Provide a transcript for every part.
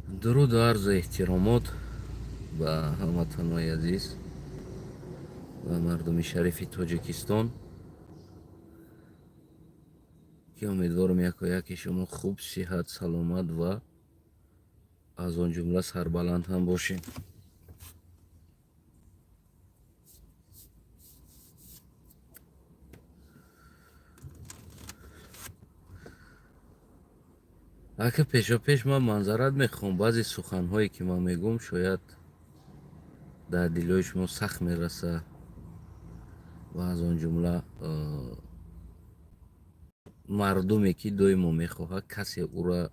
Дуруду арзу эҳтиромот ба ҳамватанҳои азиз ва мардуми шарифи Тоҷикистон, ки умедворам якояки шумо хуб, сиҳат, саломат ва аз он ҷумла сарбаланд ҳам бошед. Ака, пешопеш ман манзарат мехоҳам. Баъзе суханҳое, ки ман мегӯм, шояд дар дилҳои шумо сахт мераса ва аз он ҷумла мардуме, ки доимо мехоҳад касе ӯра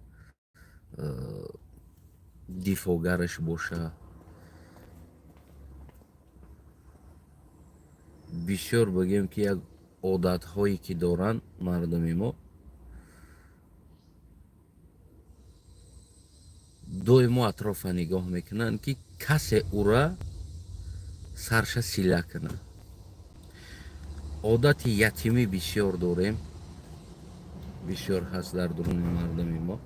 дифоъгараш боша. Бисёр бигем, ки як одатҳое, ки доранд мардуми мо, доимо атрофа нигоҳ мекунанд, ки касе ӯра сарша сила кунад. Одати ятимӣ бисёр дорем, бисёр ҳаст дар дуруни мардуми мо.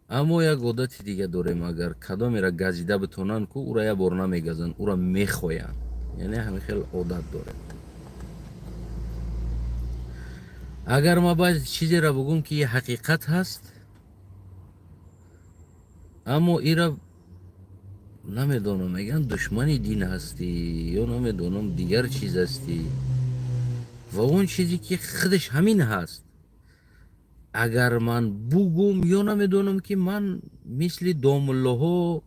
Аммо як одати дига дорем: агар кадомеро газида битонанд ку, ӯра як бор намегазанд, ӯра мехоянд. Яъне ҳамин хел одат дорем. Агар ман баъзе чизеро бугӯм, ки ҳақиқат ҳаст, аммо ира намедонам, мегӯянд, душмани дин ҳастӣ ё намедонам, дигар чиз ҳастӣ. Ва он чизе, ки худаш ҳамин ҳаст, агар ман бугум, ё намедонам, ки ман мисли домуллоҳо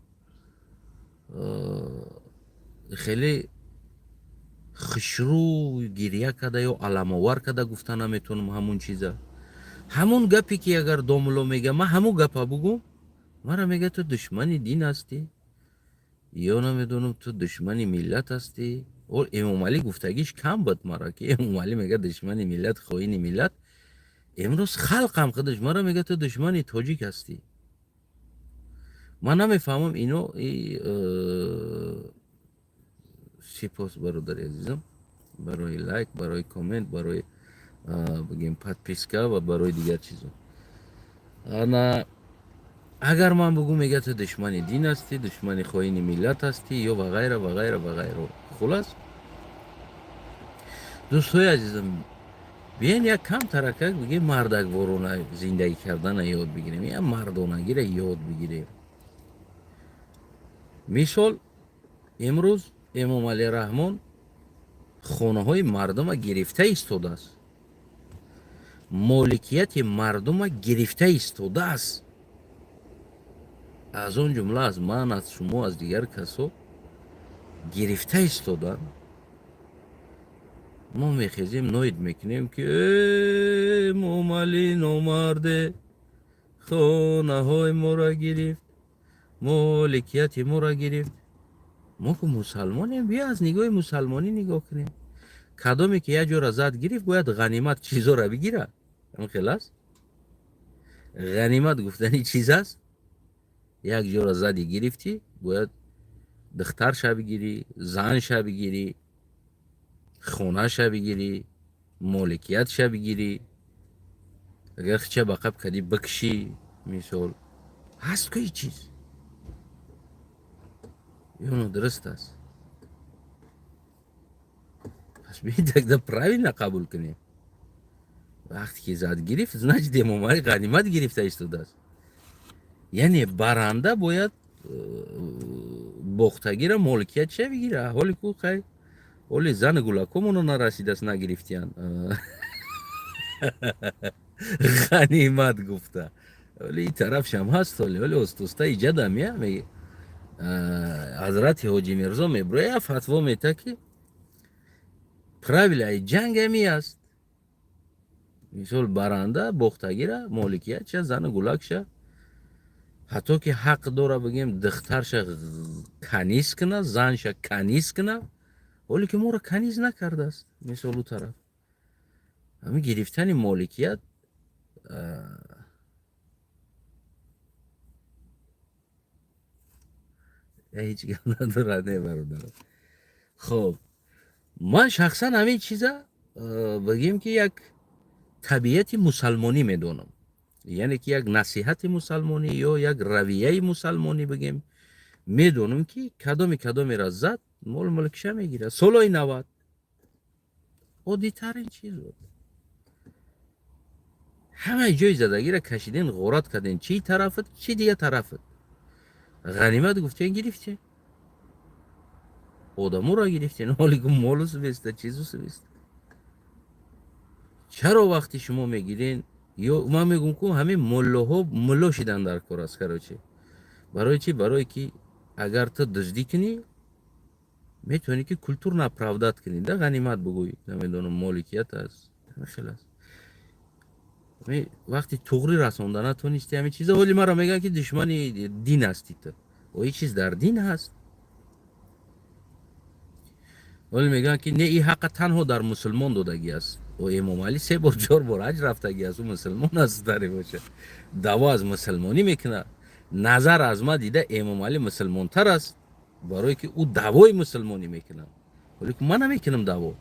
хеле хушрӯ гирья карда ё аламовар карда гуфта наметавонам. Ҳамун чиза, ҳамун гапе, ки агар домулло мега, ман ҳамун гапа бугум, мара мега, ту душмани дин ҳастӣ ё намедонам, ту душмани миллат ҳастӣ. Эмомалӣ гуфтагиш кам буд мара, ки Эмомалӣ мега душмани миллат, хоини миллат. Имрӯз халқам худаш мара мега, ту душмани тоҷик ҳастӣ. Ман намефаҳмам ино. Сипос, бародари азизам, барои лайк, барои коммент, барои, бигем, подписка ва барои дигар чизо. Ана агар ман бугум, мега, ту душмани дин ҳастӣ, душмани хоини миллат ҳастӣ ё ва ғайра, ва ғайра, ва ғайра. Хулас, дӯстҳои азизам, биён як кам таракак, бигем, мардакворона зиндагӣ кардана ёд бигирем, як мардонагиро ёд бигирем. Мисол, имрӯз Эмомалӣ Раҳмон хонаҳои мардума гирифта истодааст, моликияти мардума гирифта истодааст, аз он ҷумла аз ман, аз шумо, аз дигар касо гирифта истоданд. Мо мехезем, ноид мекунем, ки Эмомалӣ номарде, хонаҳои моро гирифт, моликияти моро гирифт. Мо ку мусалмонем, бия аз нигоҳи мусалмонӣ нигоҳ кунем. Кадоме ки як ҷора зад гирифт, бояд ғанимат чизоро бигирад. Ҳамин хел аст. Ғанимат гуфтани чиз аст: як ҷора зади гирифтӣ, бояд духтарша бигирӣ, занша бигирӣ, хонаша бигирӣ, моликиятша бигирӣ. Агар хича ба қаб кадӣ, бикшӣ. Мисол, ҳаст ку чиз ё нодуруст аст? Пас биёед, тогда правильно қабул кунем. Вақте ки зад гирифт, значит, Эмомалӣ ғанимат гирифта истодааст. Яъне баранда бояд бохтагира моликиятша бигира. Ҳоли ку хай, ҳоли зану гулакомоно нарасидааст, нагирифтиян ғанимат гуфта. Ҳоли ин тарафшам ҳаст, ҳоли остоста иҷадам я ҳазрати Ҳоҷи Мирзо меброя, фатво мета, ки правилаи ҷанг ҳами аст. Мисол, баранда бохтагира моликиятша, зану гулакша, ҳатто ки ҳақ дора, бигем, духтарша каниз куна, занша каниз куна. Ҳоле ки моро каниз накардааст. Мисол, ӯ тараф ҳамин гирифтани моликият ҳеҷ гап надорад. Не, бародар, хоб, ман шахсан ҳамин чиза, бигем, ки як табиати мусалмонӣ медонам. Яъне ки як насиҳати мусалмонӣ ё як равияи мусалмонӣ бигем, медонам, ки кадоми кадомеро зад, мол мулкиша мегирад. Солҳои 90 оддитарин чиз буд. Ҳамаи ҷои задагиро кашиден, ғорат карден, чи тарафат, чи дига тарафат, ғанимат гуфтен, гирифтен, одаморо гирифтен, ҳоле ки молу сувеста, чизу сувеста. Чаро вақти шумо мегирен? Ё ман мегӯм, ку ҳамин муллоҳо мулло шидан дар кор аст, короче. Барои чи? Барое ки агар ту дуздӣ кунӣ, метавонӣ ки культурно оправдать кунӣ, да, ғанимат бигӯӣ, намедонам, моликият аст, хел аст. Вақти туғрӣ расонда натонисти ҳамин чиза, ҳоли маро мегӯянд, ки душмани дин ҳастӣ ту. О, ин чиз дар дин ҳаст. Ҳоли мегӯянд, ки не, ин ҳаққа танҳо дар мусулмон додагӣ аст. О, Эмомалӣ се бор, чор бор ҳаҷ рафтагӣ аст, ӯ мусулмон аст, даре боша, даъво аз мусулмонӣ мекунад. Назар аз ма дида, Эмомалӣ мусулмонтар аст, барое ки ӯ даъвои мусулмонӣ мекунад. Ҳоле ки ман намекунам даъво,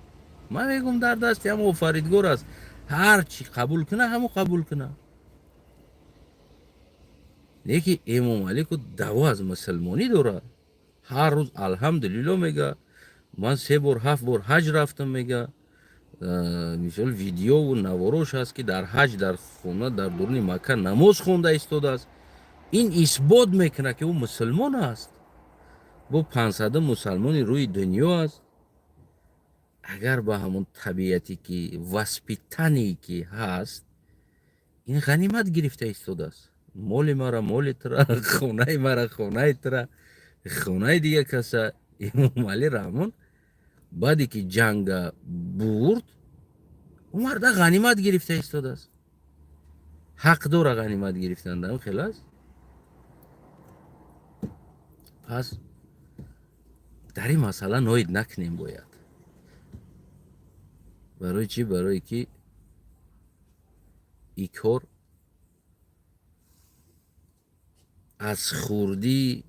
ман мегӯм, дар дасти ҳамо Офаридгор аст, ҳар чӣ қабул куна, ҳамо қабул куна. Леки Эмомалӣ ку даъво аз мусулмонӣ дорад, ҳар рӯз алҳамдулилло мега, ман се бор, ҳафт бор ҳаҷ рафтам мега. Мисол, видеову наворош ҳаст, ки дар ҳаҷ, дар хона, дар дуруни Макка намоз хонда истодааст. Ин исбот мекунад, ки ӯ мусулмон аст. Бо 500 мусалмони рӯи дунё аст. Агар ба ҳамон табиате ки, воспитание ки ҳаст, ин ғанимат гирифта истодааст: моли мара, моли тура, хонаи мара, хонаи тура, хонаи дига каса. Эмомалӣ Раҳмон баъде ки ҷанга бурд, ӯ марда ғанимат гирифта истодааст, ҳақ дора ғанимат гирифтан, хел аст. Пас дар ин масъала ноид накунем бояд. Барои чӣ? Барое ки и кор аз хурдӣ,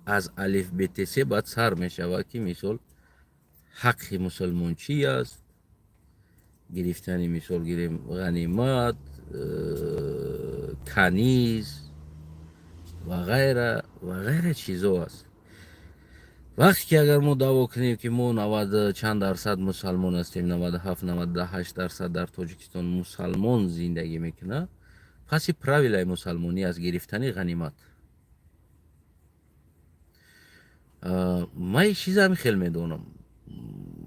аз алифбетс баъд сар мешавад, ки мисол ҳаққи мусулмон чӣ аст, гирифтани, мисол гирем, ғанимат, каниз ва ғайра ва ғайра чизо аст. Вақте ки агар мо даъво кунем, ки мо навад чанд дарсад мусалмон ҳастем, 97, 98% дар Тоҷикистон мусалмон зиндагӣ мекунад, пас и правилаи мусалмонӣ аз гирифтани ғанимат. Ман ин чиза ҳами хел медонам,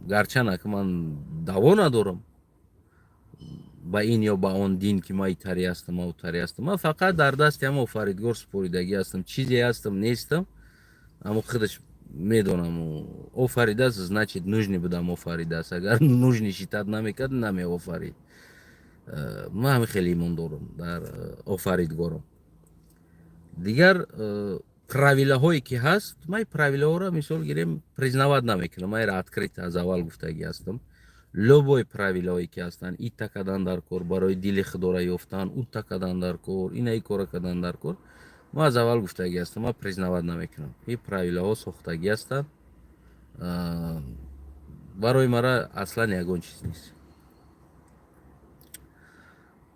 гарчанд ки ман даъво надорам ба ин ё ба он дин, ки ман итари ҳастам, ман утари ҳастам. Ман фақат дар дасти ҳама Офаридгор супоридагӣ ҳастам. Чизе ҳастам, нестам, аммо худаш медонам. Офаридааст, значит, нужный будам офаридааст. Агар нужный считать намекард, намеофарид. Ман ҳами хеле имон дорам дар Офаридгорам. Дигар правилаҳое ки ҳаст, ман правилаҳоро, мисол гирем, признавать намекунам. Ман ира открыто аз аввал гуфтагӣ ҳастам: любой правилаҳое ки ҳастанд, ита кардан дар кор барои дили худора ёфтан, ута кардан дар кор, ина и кора кардан дар кор, ман аз аввал гуфтагӣ ҳастам, ман признавать намекунам. Ин правилаҳо сохтагӣ ҳастанд, барои мара аслан ягон чиз нест,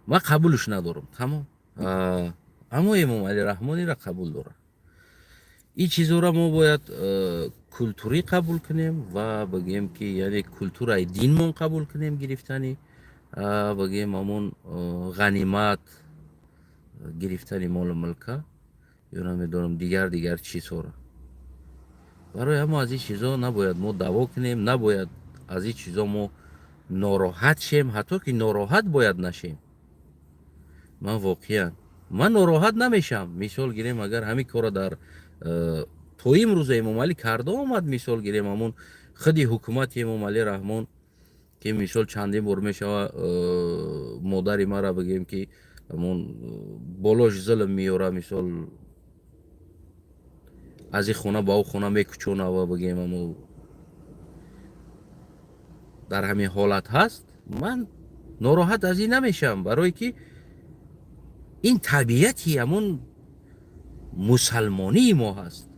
ман қабулш надорам, тамом. Аммо Эмомалӣ Раҳмонира қабул дорам. Ин чизҳоро мо бояд культурӣ қабул кунем ва бигӯем, ки яъне культураи динмон қабул кунем, гирифтани, бигӯем, ҳамон ғанимат, гирифтани молу мулка ё намедонам, дигар дигар чизҳоро. Барои ҳамо аз ин чизҳо набояд мо даъво кунем, набояд аз ин чизҳо мо нороҳат шем, ҳатто ки нороҳат бояд нашем. Ман воқеан ман нороҳат намешавам. Мисол гирем, агар ҳамин корро дар то имрӯза Эмомалӣ карда омад, мисол гирем, ҳамон худи ҳукумати Эмомалӣ Раҳмон, ки мисол чандин бор мешава, модари мара, бигӯем, ки ҳамон болош зулм меёра, мисол, аз ин хона ба ӯ хона мекучона ва, бигӯем, амо дар ҳамин ҳолат ҳаст, ман нороҳат аз ин намешавам, барое ки ин табиати ҳамон мусалмонии мо ҳаст.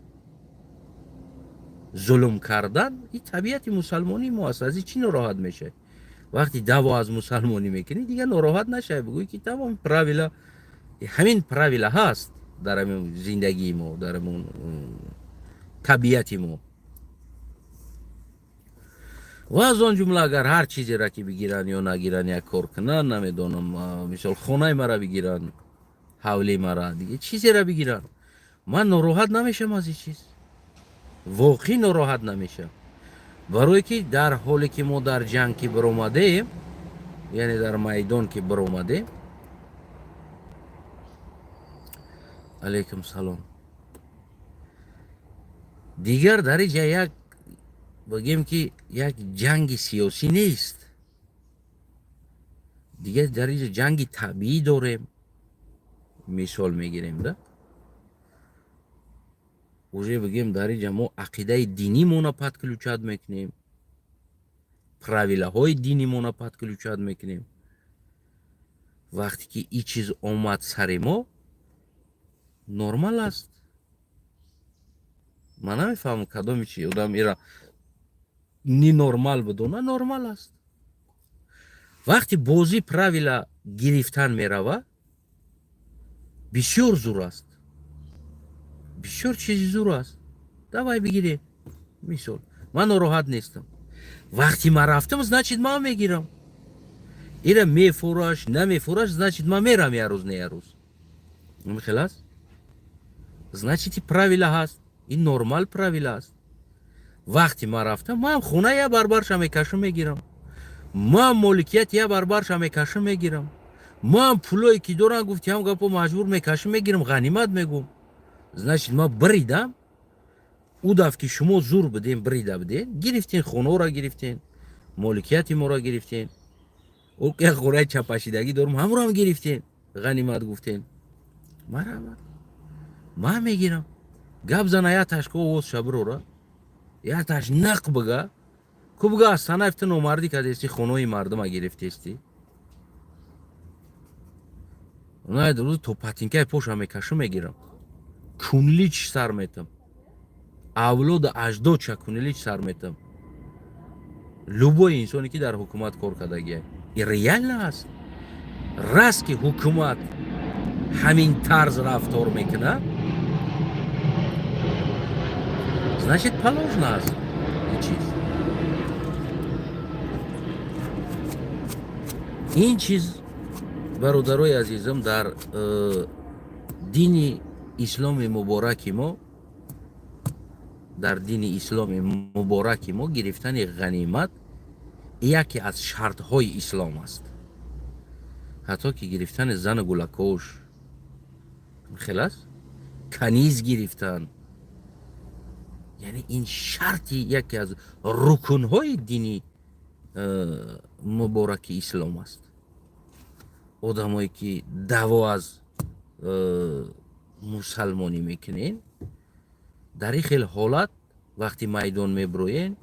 Зулм кардан ин табиати мусалмонии мо аст. Аз ин чӣ нороҳат мешавӣ? Вақти даъво аз мусалмонӣ мекунӣ, дигар нороҳат нашавӣ, бигӯӣ ки тамом правила, ҳамин правила ҳаст дар ҳамин зиндагии мо, дар ҳамин табиати мо. Ва аз он ҷумла агар ҳар чизеро ки бигиранд ё нагиранд, як кор кунанд, намедонам, мисол хонаи мара бигиранд, ҳавлии мара, дига чизеро бигиранд, ман нороҳат намешавам аз ин чиз, воқеӣ нороҳат намешавам, барое ки дар ҳоле ки мо дар ҷанг ки биромадем, яъне дар майдон ки биромадем, алайкум салом, дигар дар инҷа як бигем ки як ҷанги сиёсӣ нест, дигар дар инҷа ҷанги табиӣ дорем. Мисол мегирем да, уже бигем дар инҷа мо ақидаи динимона подключать мекунем, правилаҳои динимона подключать мекунем. Вақте ки ин чиз омад сари мо, нормал аст. Ман намефаҳмам кадоми чи одам ира ненормал бидона, нормал аст. Вақти бозӣ правила гирифтан мерава, бисёр зур аст, бисёр чизи зур аст, давай бигирем. Мисол, ман нороҳат нестам. Вақти ман рафтам, значит ман мегирам. Ира мефураш, намефураш, значит ман мерам як рӯз, не як рӯз. Хел аст, значит и правила ҳаст, ин нормал правила аст. Вақти ман рафтам, ман хона я барбарша мекашам, мегирам, ман моликият я барбарша мекашам, мегирам, ман пулое ки дорам, гуфти ҳам гапо, маҷбур мекашам, мегирам, ғанимат мегӯм. Значит ман биридам. Ӯ даф ки шумо зур бидем, бирида биден, гирифтен, хонаро гирифтен, моликияти моро гирифтен, як хораи чапашидагӣ дорум, ҳамроам гирифтен, ғанимат гуфтен, марҳамат, ман мегирам. Гап зана, яташ ко овозша бирора, яташ нақ бига ку, бига аз санаф ту номардӣ кардести, хонаи мардума гирифтести. Рӯз то патинкаи поша мекашам, мегирам, кунлич сар метам, авлоду аҷдодша кунлич сар метам. Любой инсоне ки дар ҳукумат кор кардагия, и реально аст, раст ки ҳукумат ҳамин тарз рафтор мекунад, значит положено аст ин чиз. Ин чиз, бародарои азизам, дар дини исломи мубораки мо, дар дини исломи мубораки мо гирифтани ғанимат яке аз шартҳои ислом аст, ҳатто ки гирифтани зану гулакош хел аст, каниз гирифтан, яъне ин шарти яке аз рукунҳои дини мубораки ислом аст. Одамое ки даъво аз мусалмонӣ мекунен, дар ин хел ҳолат вақти майдон мебироен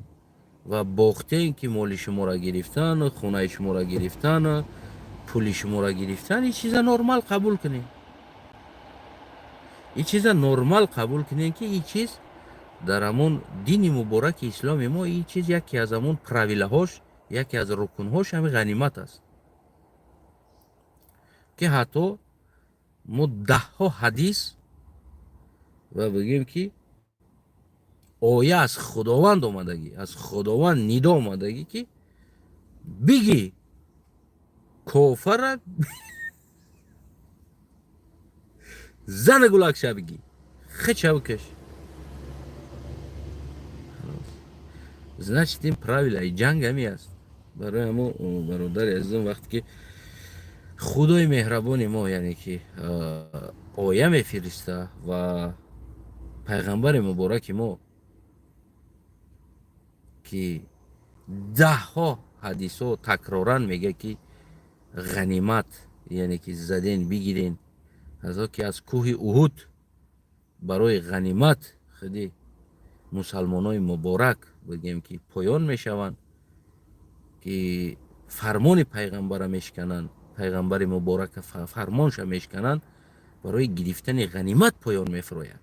ва бохтен, ки моли шуморо гирифтан, хонаи шуморо гирифтан, пули шуморо гирифтан, ин чиза нормал қабул кунед, ин чиза нормал қабул кунед, ки ин чиз дар ҳамон дини мубораки исломи мо, ин чиз яке аз ҳамон правилаҳош, яке аз рукунҳош ҳамин ғанимат аст, ки ҳатто мо даҳҳо ҳадис ва бигӯем ки оя аз Худованд омадагӣ, аз Худованд нидо омадагӣ, ки бигӣ кофара зана гулакша бигӣ, хеча бикаш. Значит ин правилаи ҷанг ҳами аст. Барои ҳамо, бародари азизам, вақте ки Худои меҳрабони мо, яъне ки оя мефириста ва пайғамбари мубораки мо, ки даҳҳо ҳадисҳо такроран мегӯяд, ки ғанимат, яъне ки заден бигирен, ҳатто ки аз кӯҳи Уҳуд барои ғанимат худи мусалмонои муборак бигем ки поён мешаванд, ки фармони пайғамбара мешикананд, пайғамбари муборака фармонша мешикананд, барои гирифтани ғанимат поён мефуроянд.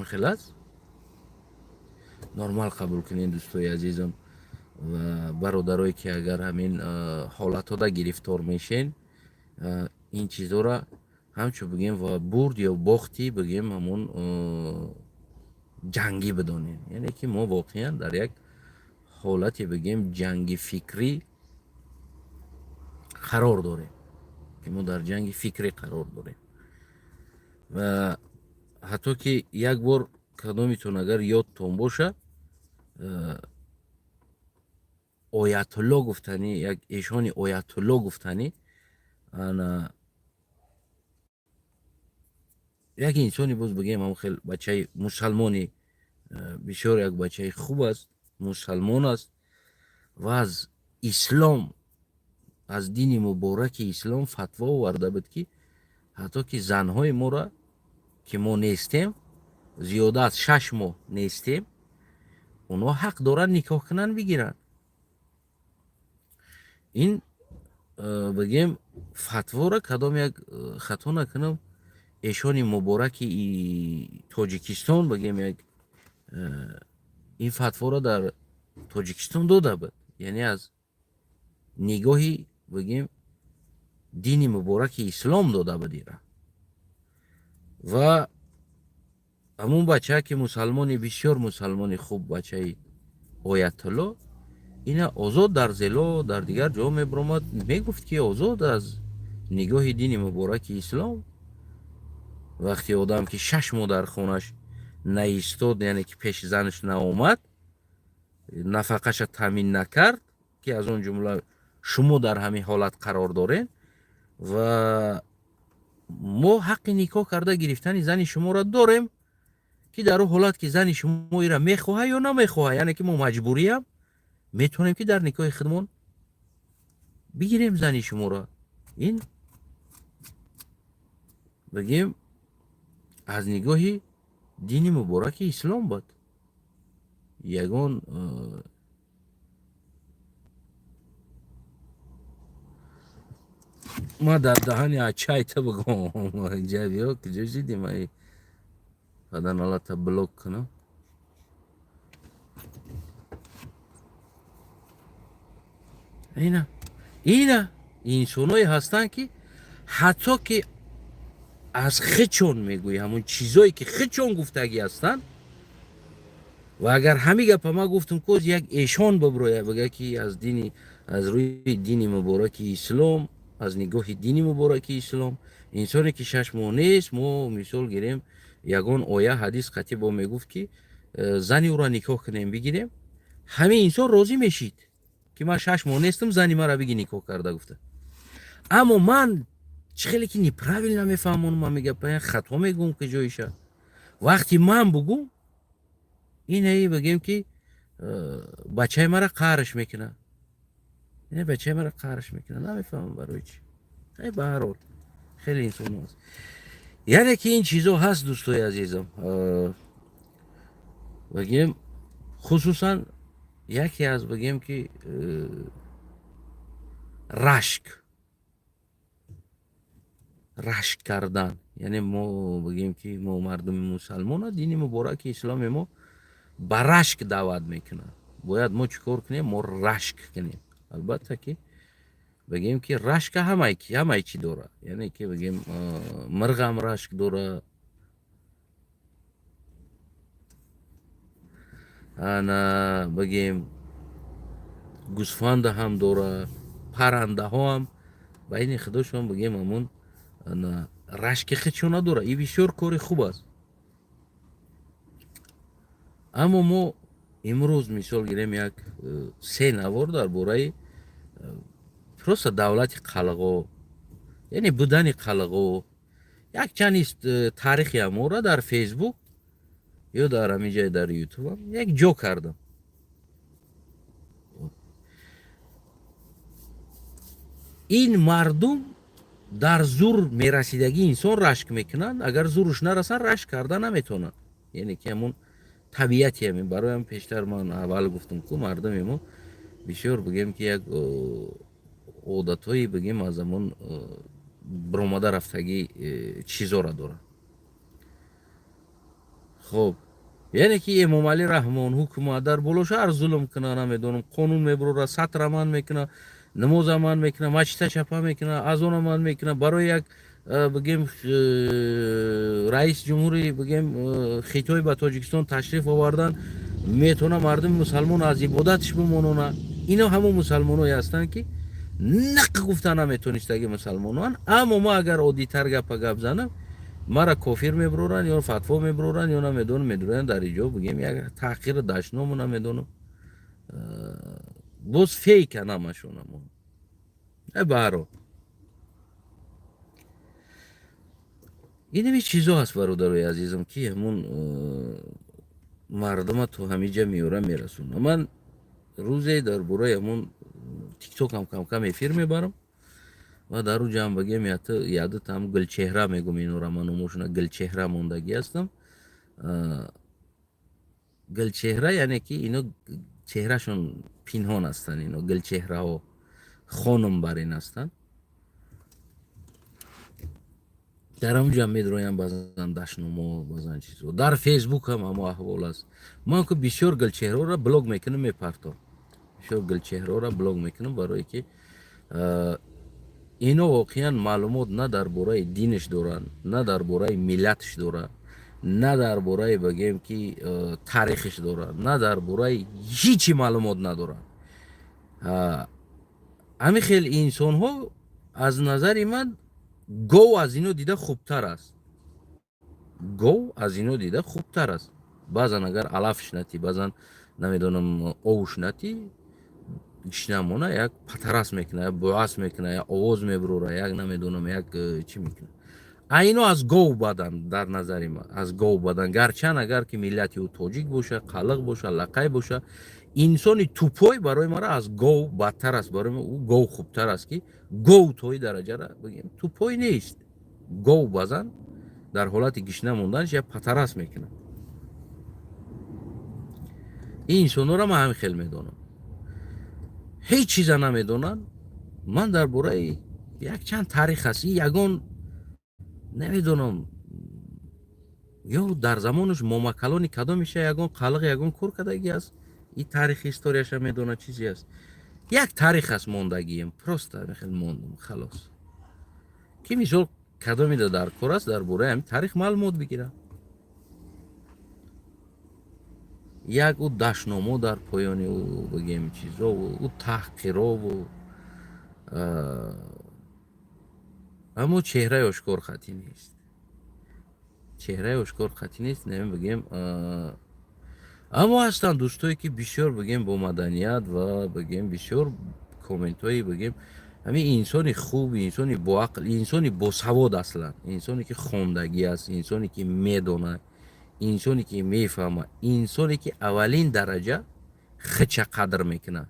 Хел аст, нормал қабул кунед, дӯстои азизам. Ва бародарое, ки агар ҳамин ҳолатҳода гирифтор мешен, ин чизҳоро ҳамчун бигем ва бурд ё бохти бигем ҳамон ҷангӣ бидонем. Яъне ки мо воқеан дар як ҳолате бигем ҷанги фикрӣ қарор дорем, ки мо дар ҷанги фикрӣ қарор дорем. Ва ҳатто ки як бор кадомитон агар ёдтон боша, оятулло гуфтанӣ, як эшони оятулло гуфтанӣ, ана як инсони боз бигем ҳам хел бачаи мусалмони, бисёр як бачаи хуб аст, мусалмон аст ва аз ислом, аз дини мубораки ислом фатво оварда буд, ки ҳатто ки занҳои моро, ки мо нестем, зиёда аз 6 моҳ нестем, онҳо ҳақ доранд никоҳ кунанд, бигиранд. Ин бигем фатворо кадом як, хато накунам, эшони мубораки Тоҷикистон бигем як ин фатворо дар Тоҷикистон дода буд, яъне аз нигоҳи бигем дини мубораки ислом дода буд ира. Ва ҳамун бача, ки мусалмони, бисёр мусалмони хуб, бачаи оятулло, ина озод дар зело, дар дигар ҷо мебиромад, мегуфт, ки озод аз нигоҳи дини мубораки ислом вақте одам ки 6 моҳ дар хонаш наистод, яъне ки пеши занаш наомад, нафақаша таъмин накард, ки аз он ҷумла шумо дар ҳамин ҳолат қарор доред, ва мо ҳаққи никоҳ карда гирифтани зани шуморо дорем, ки дар он ҳолат ки зани шумо ира мехоҳа ё намехоҳа, яъне ки мо маҷбуриям метавонем, ки дар никоҳи худмон бигирем зани шуморо. Ин бигем аз нигоҳи дини мубораки ислом буд. Ягон ма дар даҳани ачайта бигом, инҷа биё, куҷо шидим, ай паданалата блок кунам. Ина инсоное ҳастанд, ки ҳатто ки аз хичон мегӯӣ, ҳамон чизое ки хичон гуфтагӣ ҳастанд. Ва агар ҳамин гапа ман гуфтам, коз як эшон биброя, бига, ки аз дини, аз рӯи дини мубораки ислом, аз нигоҳи дини мубораки ислом инсоне ки 6 моҳ нест, мо мисол гирем, ягон оя, ҳадис қатъи бо мегуфт, ки зани ӯро никоҳ кунем, бигирем, ҳамин инсон розӣ мешид, ки ман 6 моҳ нестам, зани маро биги никоҳ карда гуфта. Аммо ман чӣ хеле ки неправильно мефаҳмонам, ман мегапа хато мегӯм, ки ҷоиша вақти ман бугум, инаи бигем ки бачаи мара қаҳраш мекунад, ина бачаи мара қаҳраш мекунад, намефаҳмам барои чӣ. Ба ҳар ҳол хеле инсон аст, яъне ки ин чизо ҳаст, дӯстои азизам. Бигем хусусан яке аз бигем ки рашк кардан, яъне мо бигем ки мо мардуми мусалмона, дини мубораки исломи мо ба рашк даъват мекунад. Бояд мо чӣ кор кунем? Мо рашк кунем. Албатта ки бигем ки рашка ҳамаи чӣ дора, яъне ки бигем мирғам рашк дора, ана бигем гӯсфанда ҳам дора, паррандаҳо ҳам байни худошон бигем ҳамон рашки худшона дора. И бисёр кори хуб аст. Аммо мо имрӯз мисол гирем як се навор дар бораи просто давлати қалғо, яъне будани қалғо, якчанд таърихи амора дар Фейсбук ё дар ҳамин ҷай дар Ютубам як ҷо кардам. Ин мардум дар зур мерасидагӣ инсон рашк мекунанд, агар зуруш нарасанд, рашк карда наметавонанд. Яъне ки ҳамон табиати ҳамин. Бароям пештар ман аввал гуфтам, ку мардуми мо бисёр бигем ки як одатҳои бигем аз ҳамон биромада рафтагӣ чизора доранд. Хоб, Яъне ки Эмомалӣ Раҳмон, ҳукумат дар боло шаҳр зулм куна, намедонам, қонун мебурора, сатра ман мекуна, намоза ман мекуна, мачита чапа мекуна, азона ман мекуна. Барои як бигем, раис ҷумҳури, бигем, Хитой ба Тоҷикистон ташриф овардан, метавона мардуми мусалмон аз ибодатш бимонона. Ино ҳамон мусалмоное ҳастанд, ки нақ гуфта наметонистаги мусалмоноан. Аммо ма агар оддитар гапа гап занам, мара кофир мебуроранд ё фатво мебуроранд, ё намедонам, медуранд дар иҷо, бигем, як таҳқири дашному, намедонам, боз фейка намашонамо. Баҳро инами чизо ҳаст, бародарои азизам, ки ҳамун мардума то ҳамиҷа меёра мерасонам. Ман рӯзе дар бораи ҳамун тиктокам камкам эфир мебарам ва дар ӯ ҷамъ, бигем, ядатам Гулчеҳра мегум, инора ман номошона Гулчеҳра мондагӣ ҳастам. Гулчеҳра, яъне ки ино чеҳрашон пинҳон ҳастанд, ино гулчеҳраҳо хонум бар ин ҳастанд. Дар ҳамун ҷамъ медроям, баъзан дашномо, баъзан чизо. Дар Фейсбук ҳам ҳамо аҳвол аст. Ман ку бисёр гулчеҳраро блок мекунам, мепартом, бисёр гулчеҳраро блок мекунам, барое ки ино воқеан маълумот на дар бораи динаш доранд, на дар бораи миллаташ доранд, на дар бораи, бигем, ки таърихаш доранд, на дар бораи ҳичи маълумот надоранд. Ҳамин хел инсонҳо аз назари ман гов аз ино дида хубтар аст, гов аз ино дида хубтар аст. Баъзан агар алафш натӣ, баъзан, намедонам, овш натӣ, гишнамона як патарас мекуна, як буас мекуна, як овоз мебурора, як, намедонам, як чӣ мекуна. А ино аз гов бадан, дар назари ман аз гов бадан. Гарчанд агар ки миллати ӯ тоҷик боша, қалиқ боша, лақай боша, инсони тупой барои мара аз гов бадтар аст. Барои ӯ гов хубтар аст, ки гов тои дараҷара, бигем, тупой нест. Гов базан дар ҳолати гишна монданаш як патарас мекунад. Ин инсонҳоро ман ҳамин хел медонам, ҳеҷ чиза намедонанд. Ман дар бораи якчанд таърих аст, ин ягон, намедонам, ё дар замонаш момакалони кадомиша ягон қалиқ, ягон кор кардагӣ аст, ин таърихи историяша медонад, чизе аст, як таърих аст мондагием, просто хел мондум, халос. Ки мисол кадомида дар кор аст, дар бораи ҳамин таърих маълумот бигирад. Як ӯ дашномо дар поёни ӯ, бигем, чизо, ӯ таҳқирову, аммо чеҳраи ошкор хатӣ нест, чеҳраи ошкор хатӣ нест, нем, бигем. Аммо ҳастанд дӯстое, ки бисёр, бигем, бо маданият ва, бигем, бисёр комментҳои, бигем, ҳамин инсони хуб, инсони боақл, инсони босавод, аслан инсоне ки хондагӣ аст, инсоне ки медонад, инсоне ки мефаҳмад, инсоне ки аввалин дараҷа хича қадр мекунад.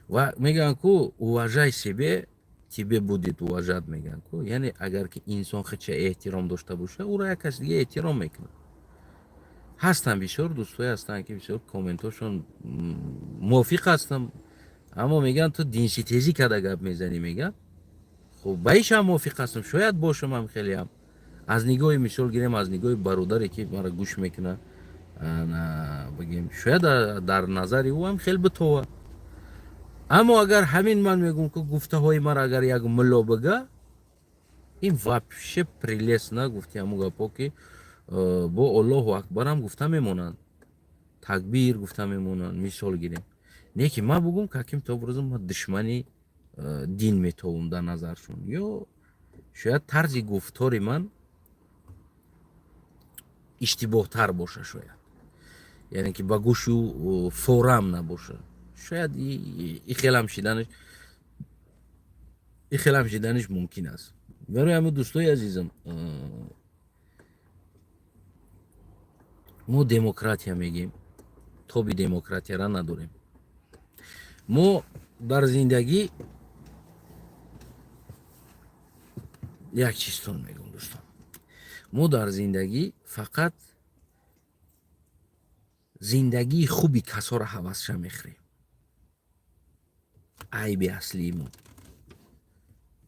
Ва мегӯянд ку: «Уважай себе, тебе будет уважать», мегӯянд ку. Яъне агар ки инсон хича эҳтиром дошта боша, ӯро як кас дига эҳтиром мекунад. Ҳастанд бисёр дӯстое ҳастанд, ки бисёр комментҳошон мувофиқ ҳастам, аммо мегӯянд: «Ту динситезӣ карда гап мезанӣ», мегӯянд. Хуб, ба ишам мувофиқ ҳастам, шояд бошам ҳам хелеам аз нигоҳи, мисол гирем, аз нигоҳи бародаре ки мара гӯш мекунад, бигем, шояд дар назари ӯ ҳам хел битова. Аммо агар ҳамин ман мегӯм, ки гуфтаҳои мара агар як мулло бига, ин вообще прелестно гуфти. Ҳамун гапҳо, ки бо Аллоҳу акбарам гуфта мемонанд, такбир гуфта мемонанд, мисол гирем, не ки ман бугум, каким-то образом ман душмани дин метовум дар назаршон, ё шояд тарзи гуфтори ман иштибоҳтар боша, шояд, яъне ки ба гӯшу форам набоша, шояд и хелам шиданаш мумкин аст. Барои ҳамин, дӯстои азизам, мо демократия мегем, тоби демократияра надорем. Мо дар зиндагӣ як чизтон мегӯм, дӯстон: мо дар зиндагӣ фақат зиндагии хуби касоро ҳавасша мехӯрем. Айби аслии мо,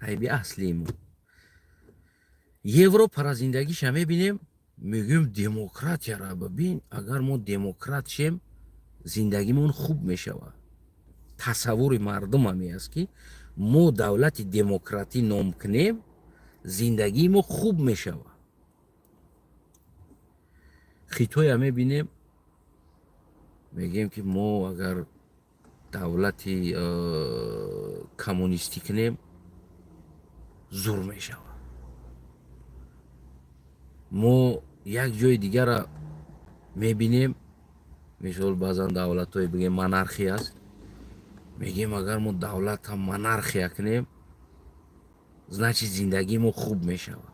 айби аслии мо, Европара зиндагиша мебинем. Мегӯем, демократияра бибин. Агар мо демократ шем, зиндагимон хуб мешавад. Тасаввури мардум ҳаме аст, ки мо давлати демократӣ ном кунем, зиндагии мо хуб мешавад. Хитоя мебинем, мегӯем, ки мо агар давлати коммунистӣ кунем, зур мешавад. Мо як ҷои дигара мебинем, мисол, баъзан давлатҳое, бигем, монархия аст, мегӯем, агар мо давлата монархия кунем, значит, зиндагии мо хуб мешавад.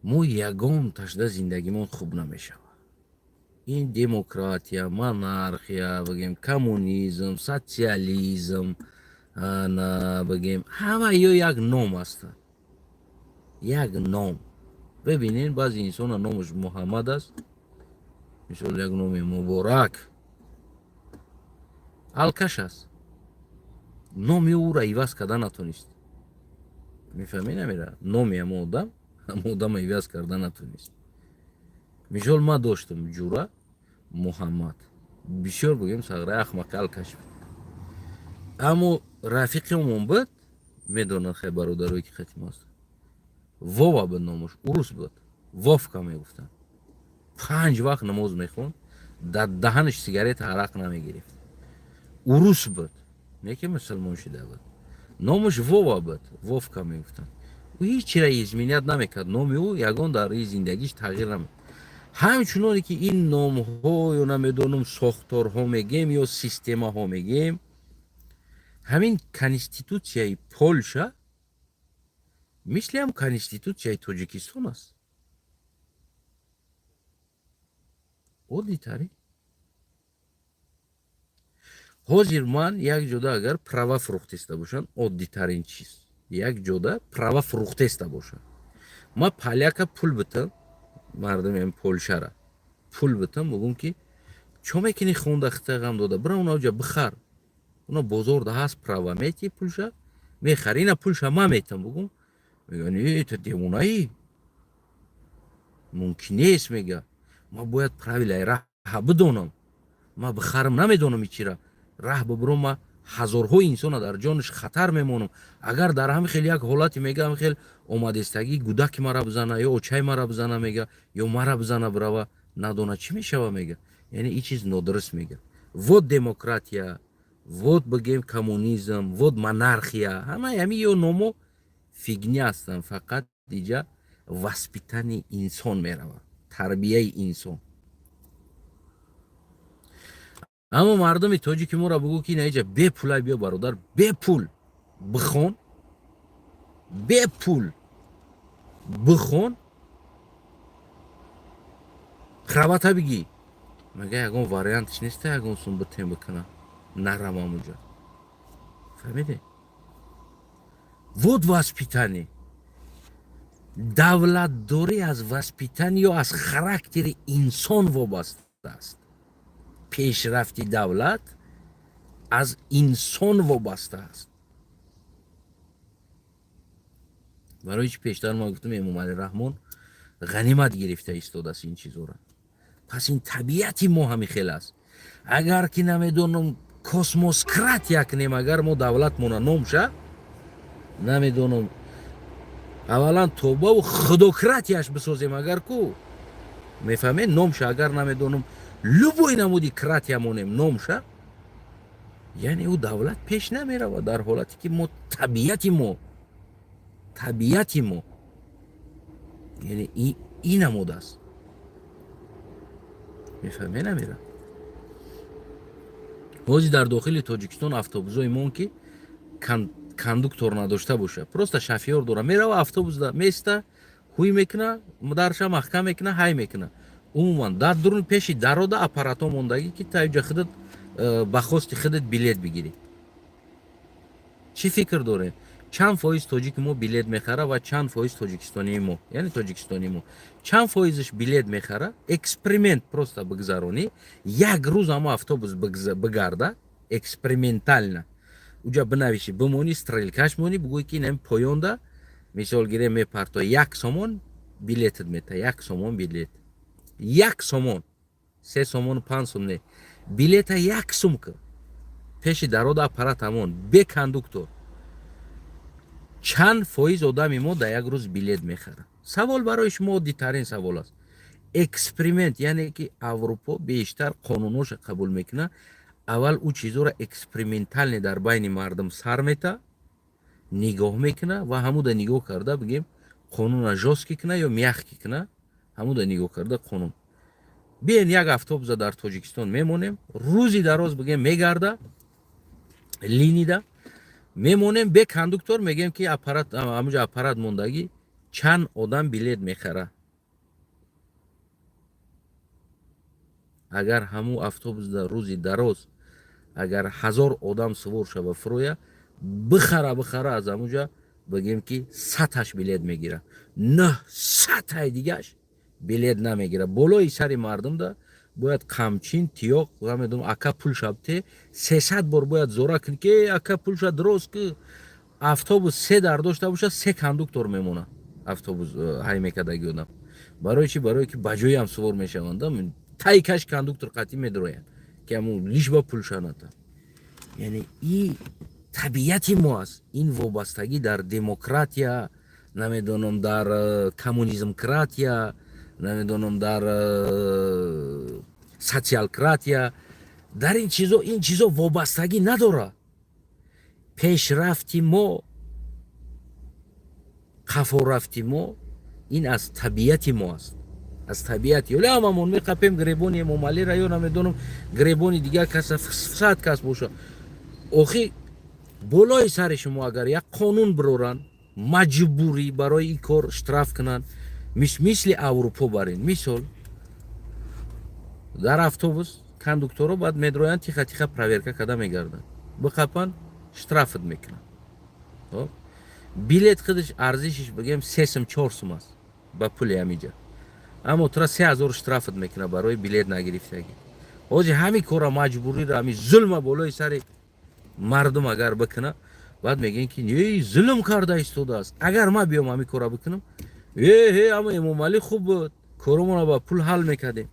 Мо ягон ташда зиндагимон хуб намешавад. Ин демократия, монархия, бигем, коммунизм, социализм, ана, бигем, ҳама ё як ном ҳастанд, як ном. Бибинед, баъзе инсона номаш Муҳаммад аст, мисол, як номи муборак, алкаш аст, номи ӯро иваз карда натонист. Мефаҳмед, намера номи ҳамо одам, ҳамо одама иваз карда натонист. Мисол, ман доштам ҷура Муҳаммад, бисёр, бигем, сағраи ахмақи алкаш буд, аммо рафиқи омон буд, медонад, хай, бародарое ки хатим аст, Вова буд номаш, урус буд, Вовка мегуфтанд. Панҷ вақт намоз мехонд, дар даҳанаш сигарета, арақ намегирифт. Урус буд, не ки мусулмон шуда буд. Номаш Вова буд, Вовка мегуфтанд. Ӯ ҳеҷ чира изменять намекард, номи ӯ ягон дар зиндагиш тағйир намекард. Ҳамчуноне ки ин номҳо ё, намедонам, сохторҳо мегем ё системаҳо мегем, ҳамин конститутсияи Полша мисли ҳам конститутсияи Тоҷикистон аст, оддитарин. Ҳозир ман як ҷода агар права фурӯхтеста бошам, оддитарин чиз, як ҷода права фурӯхтеста бошам, ман поляка пул битам, мардуми Полшара пул битам, бугум, ки чо мекунӣ, хонда хита ғам дода, бира унаҷа бихар, уна бозорда ҳаст права, мети пулша, мехари, ина пулша ман метам, бугум, мега: «Не, ту девонаӣ, мумкин нест». Мега: «Ман бояд правилаи раҳа бидонам, ман бихарам, намедонам ичира раҳ бибурам, ма ҳазорҳо инсона дар ҷонаш хатар мемонам». Агар дар ҳами хел як ҳолате, мега, ҳами хел омадестагӣ, гудаки мара бизана ё очаи мара бизана, мега, ё мара бизана, бирава, надона чӣ мешава, мега, яъне ин чиз нодуруст, мега. Вот демократия, вот, бигем, коммунизм, вот монархия, ҳамаи ҳами ё номо фигня ҳастанд. Фақат иҷа воспитание инсон меравад, тарбияи инсон. Аммо мардуми тоҷики моро бугӯ, ки инаиҷа бепулай биё, бародар, бепул бихон, бепул бихон, правата бигӣ, мега: «Ягон вариантш неста, ягон сум битем бикунам, наравам уҷа». Фаҳмиде? Вот воспитание. Давлатдорӣ аз воспитание ё аз характери инсон вобаста аст. Пешрафти давлат аз инсон вобаста аст. Барои чи пештар ма гуфтам, Эмомалӣ Раҳмон ғанимат гирифта истодааст ин чизора. Пас ин табиати мо ҳами хел аст. Агар ки, намедонам, космократия кунем, агар мо давлатмона номша, намедонам, аввалан тобаву худократияш бисозем, агар ку мефаҳмед, номша, агар, намедонам, любой намуди кратия монем номша, яъне ӯ давлат пеш намеравад, дар ҳолате ки мо табиати мо яъне ин намуд аст. Мефаҳме, намера? Ҳозир дар дохили Тоҷикистон автобусҳои мон, ки кондуктор надошта боша, просто шофёр дора, мерава, автобусда места, ҳуй мекуна, дарша маҳкам мекуна, ҳай мекуна. Умуман, дар дурун пеши дарода аппаратҳо мондагӣ, ки та ҷа худат ба хости худат билет бигирӣ. Чӣ фикр дорем, чанд фоиз тоҷики мо билет мехара ва чанд фоиз тоҷикистонии мо, яъне тоҷикистонии мо чанд фоизаш билет мехара? Эксперимент просто бигзаронӣ, як рӯз ҳамо автобус бигарда, экспериментально уҷа бинавишӣ, бимонӣ, стрелкаш монӣ, бугӯӣ, ки инами поёнда. Мисол гирем, мепарто 1 сомон, билетат мета, 1 сомон билет, 1 сомон, 3 сомону 5 сом не, билета 1 сум ка пеши дарода аппарат ҳамон бе кондуктор. Чанд фоиз одами мо дар як рӯз билет мехарад? Савол барои шумо оддитарин савол аст. Эксперимент, яъне ки Аврупо бештар қонунҳоша қабул мекунад, аввал ӯ чизоро экспериментально дар байни мардум сар мета, нигоҳ мекуна ва ҳамуда нигоҳ карда, бигем, қонуна жёсткий куна ё мягкий куна, ҳамуда нигоҳ карда қонун. Биен, як автобуса дар Тоҷикистон мемонем, рӯзи дароз, бигем, мегарда, линида мемонем бе кондуктор, мегем ки аппарат ҳамуҷа аппарат мондагӣ, чанд одам билет мехара? Агар ҳамун автобусда рӯзи дароз агар 1000 одам сувор шава, фуроя, бихара, бихара, аз ҳамуҷа, бигем ки, 100-аш билет мегира, 900-ай дигаш билет намегира. Болои сари мардумда бояд қамчин, тиёқ, намедонам, ака, пул шабте, 300 бор бояд зора кунӣ ки ака, пулша дроз ки. Автобус се дар дошта бошад, се кондуктор мемонад. Автобус ҳай мекардаги одам барои чи? Барое ки ба ҷоям сувор мешаванд, тай каш кондуктор қатъӣ медроянд, ки ҳамун лишба пулша ната. Яъне и табиати мо аст. Ин вобастагӣ дар демократия, намедонам, дар коммунизмкратия, намедонам, дар социалкратия, дар ин чизо вобастагӣ надорад. Пешрафти мо, қафорафти мо ин аз табиати мо аст, аз табиати. Ёле ҳамамон меқапем гребони Эмомалира ё, намедонам, гребони дигар каса, 100 кас боша. Охи, болои сари шумо агар як қонун бироранд, маҷбурӣ барои ин кор штраф кунанд, мисли Аврупо барин. Мисол, дар автобус кондукторо баъд медроянд, тиха тиха проверка карда мегарданд, биқапанд, штрафат мекунанд. Билет худаш арзишиш, бигем, 3 сум, 4 сум аст ба пули ҳамиҷа, аммо тура 3000 штрафат мекунад барои билет нагирифтагӣ. Ҳозир ҳамин кора, маҷбуриро, ҳамин зулма болои сари мардум агар бикуна, баъд мегӯем ки не, зулм карда истодааст. Агар ман биём ҳамин кора бикунам, э ама Эмомалӣ хуб буд, коромонро ба пул ҳал мекардем.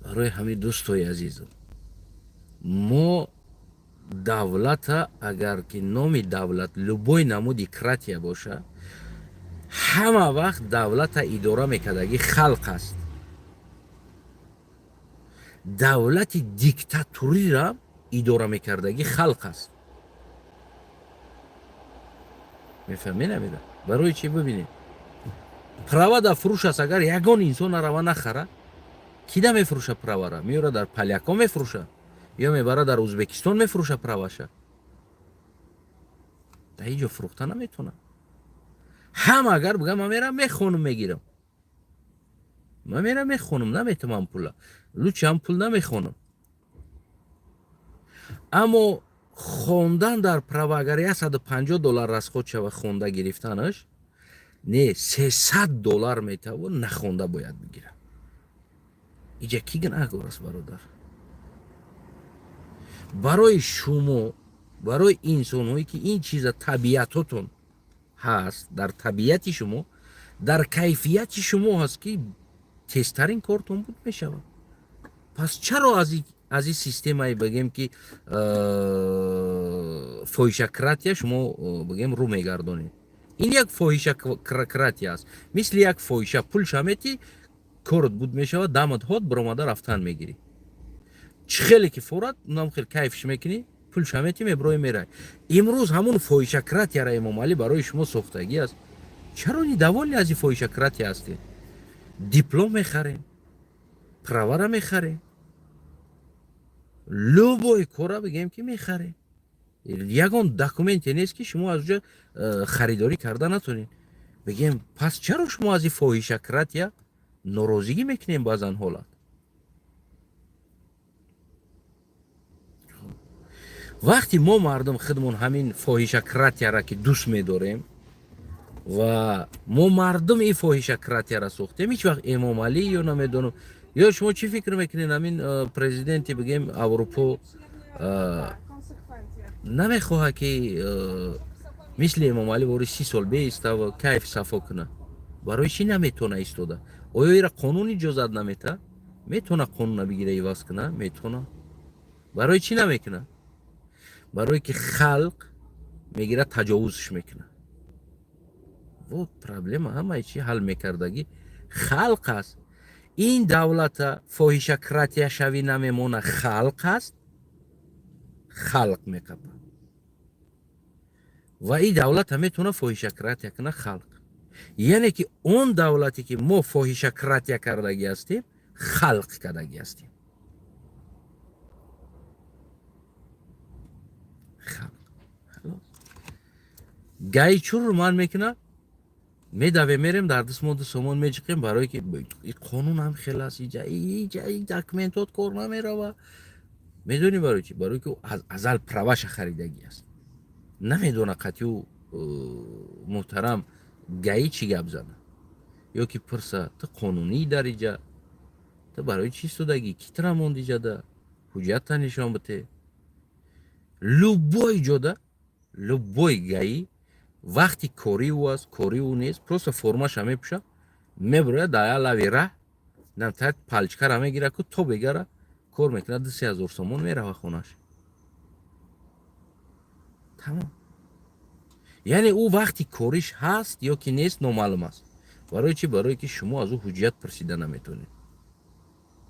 Барои ҳамин, дӯстои азизам, мо давлата, агар ки номи давлат любой намуди кратия боша, ҳама вақт давлата идора мекардаги халқ аст. Давлати диктатурира идора мекардаги халқ аст. Мефаҳмед? Намеда барои чӣ? Бибинед, права дар фурӯш аст. Агар ягон инсон нарава нахара, кида мефурӯша? Правара меёра, дар поляко мефурӯша ё мебара, дар Ӯзбекистон мефурӯша праваша. Дар ҳеҷ ҷо фурӯхта наметавонад. Ҳама агар бигӯям, ман мерам, мехонам, мегирам, ман мерам, мехонам, наметавонам пула, лучше ҳам пул намехонам. Аммо хондан дар права агар 150 доллар расход шава, хонда гирифтанаш не, 300 доллар метавон, нахонда бояд бигирам. Иҷа кӣ гунаҳгор аст, бародар? Барои шумо, барои инсонҳое ки ин чиза табиатотон ҳаст, дар табиати шумо, дар кайфияти шумо ҳаст, ки тезтарин кортон буд мешавад. Пас чаро аз ин системае, бигем, ки фоҳишакратия шумо, бигем, рӯ мегардонед? Ин як фоҳишакратия аст, мисли як фоҳиша: пул шаметӣ, корот буд мешавад, дамат ҳод биромада рафтан мегирӣ. Чӣ хеле ки форат, унам хел кайфш мекунӣ, пул шаметӣ, меброи, мерай. Имрӯз ҳамун фоҳишакратияра Эмомалӣ барои шумо сохтагӣ аст. Чаро недовольны аз ин фоҳишакратия ҳастед? Диплом мехарем, правара мехарем, любой кора, бигем, ки мехарем. Ягон документе нест, ки шумо аз уҷа харидорӣ карда натонед, бигем. Пас чаро шумо аз ин фоҳишакратия норозигӣ мекунем баъзан ҳолат? Вақти мо мардум худмон ҳамин фоҳишакратияра ки дӯст медорем ва мо мардум ин фоҳишакратияра сохтем, ҳеҷ вақт Эмомалӣ ё, намедонам, ё шумо чӣ фикр мекунед, ҳамин президенти, бигем, Аврупо. Намехоҳад, ки мисли Эмомалӣ бори 30 сол беистава, кайф сафо куна. Барои чӣ наметавона истода? Оё ира қонун иҷозат намета? Метавона қонуна бигира, иваз куна? Метавона. Барои чӣ намекуна? Барое ки халқ мегира, таҷовузш мекуна. Вот проблема. Ҳамаи чӣ ҳал мекардагӣ халқ аст. Ин давлата фоҳишакратияшавӣ намемона, халқ аст, халқ меқапа. Ва ин давлата метавона фоҳишакратия куна халқ. Яъне ки он давлате, ки мо фоҳишакратия кардагӣ ҳастем, халқ кардагӣ ҳастем. Халқ ГАИ чур ман мекуна, медавем, мерем, дар даст мо 2 сомон меҷиқем, барое ки қонун ҳам хел аст. Иҷа документот кор намерава. Медонӣ барои чӣ? Барое ки аз азал праваша харидагӣ аст. Намедона қатъи муҳтарам ГАИ чӣ гап зана ё ки пурса: ту қонунӣ дар иҷа, ту барои чӣ истодагӣ, ки тура монд иҷада, ҳуҷҷатта нишон бите. Любой ҷода, любой ГАИ вақти кори ӯ аст, кори ӯ нест, просто формаша мепӯша, мебурояд, дар як лави раҳ намтак палочкара мегира ку то бегара кор мекунад, 2-3 ҳазор сомон, мерава хонаш, тамом. Яъне ӯ вақти кориш ҳаст ё ки нест, номаълум аст. Барои чӣ? Барое ки шумо аз ӯ ҳуҷҷат пурсида наметавонед.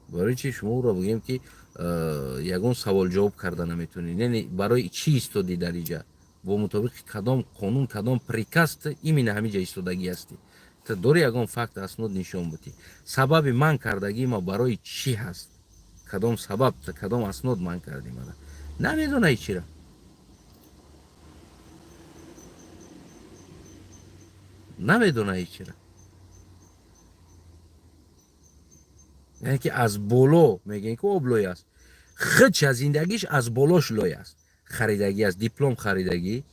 Барои чи шумо ӯро бигӯем, ки ягон савол ҷавоб карда наметавонед? Яъне барои чӣ истодӣ дар иҷа, бо мутобиқи кадом қонун, кадом приказ ту именно ҳамиҷа истодагӣ ҳастӣ? Ту дори ягон факт, аснод нишон будӣ, сабаби ман кардагии ма барои чӣ ҳаст, кадом сабаб, кадом аснод ман кардӣ мана? Намедонаи чира. Намедонаи чира. Яъне ки аз боло мегӯем, ки об лой аст, худша зиндагиш аз болош лой аст, харидагӣ аст, диплом харидагӣ,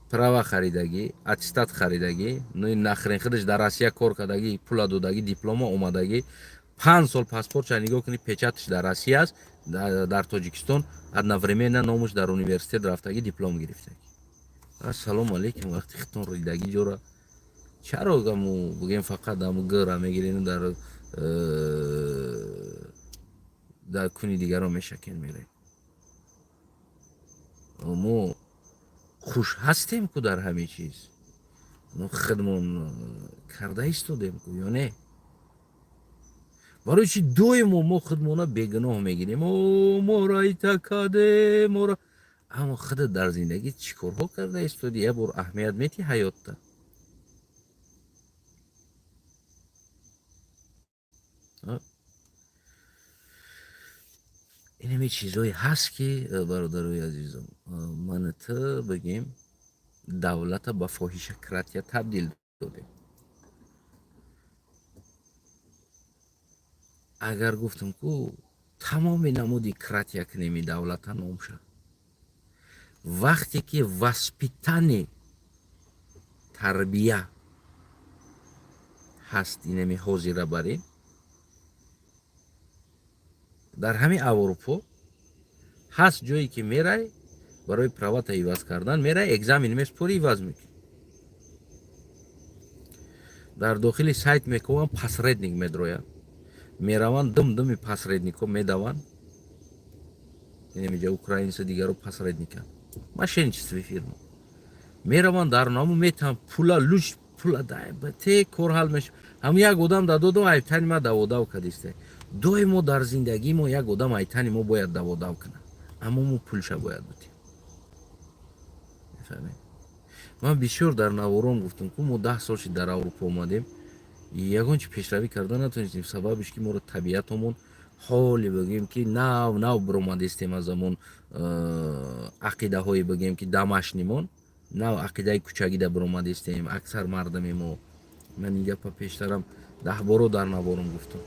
права харидагӣ, аттестат харидагӣ, нахрен худаш дар Россия кор кардагӣ, пула додагӣ, диплома омадагӣ, 5 сол паспортша нигоҳ кунӣ, печаташ дар Россия аст, дар Тоҷикистон одновременно номуш дар университет рафтагӣ, диплом гирифтагӣ. Ассалому алейкум. Вақти хитон ридагӣ ҷора чаро аму бигем, фақат аму гра мегирем, дар куни дигарон мешакен, мерем. Мо хуш ҳастем ку дар ҳамин чиз, мо худмон карда истодем ку ё не? Барои чи доимо мо худмона бегуноҳ мегирем? О, моро итакаде моро. Аммо худат дар зиндагӣ чӣ корҳо карда истодӣ? Як бор аҳамият метиҳ ҳаётта. Инаме чизҳое ҳаст, ки бародарои азизам, мана ту бигем, давлата ба фоҳишакратия табдил додем. Агар гуфтам ку, тамоми намуди кратия кунем, и давлата номша, вақте ки воспитание, тарбия ҳаст, инами ҳозира барем дар ҳамин Аврупо ҳаст ҷое, ки мерай, барои правата иваз кардан мерай, экзамен месупорӣ, иваз мекунӣ. Дар дохили сайт мекованд, посредник медрояд, мераванд, дум думи посредникҳо медаванд. Инамиҷа украинса, дигаро посредника, мошенничество фирма, мераванд, дар наму метаҳанд пула, луч пула те, кор ҳал меша. Ҳам як одам да додам, айбтани ма даводав кадисте. Доимо дар зиндагии мо як одам айтани мо бояд даводав кунад, аммо мо пулша бояд бутем. Мефаҳмед? Ман бисёр дар навором гуфтам ку, мо 10 сол шид дар Аврупо омадем, ягон чи пешравӣ карда натонистем. Сабабиш ки моро табиатомон ҳоле бигӯем, ки нав нав биромадистем аз амон ақидаҳое, бигӯем, ки дамашнимон нав ақидаи кӯчагида биромадистем аксар мардами мо. Ман ин гапа пештарам даҳборо дар навором гуфтам.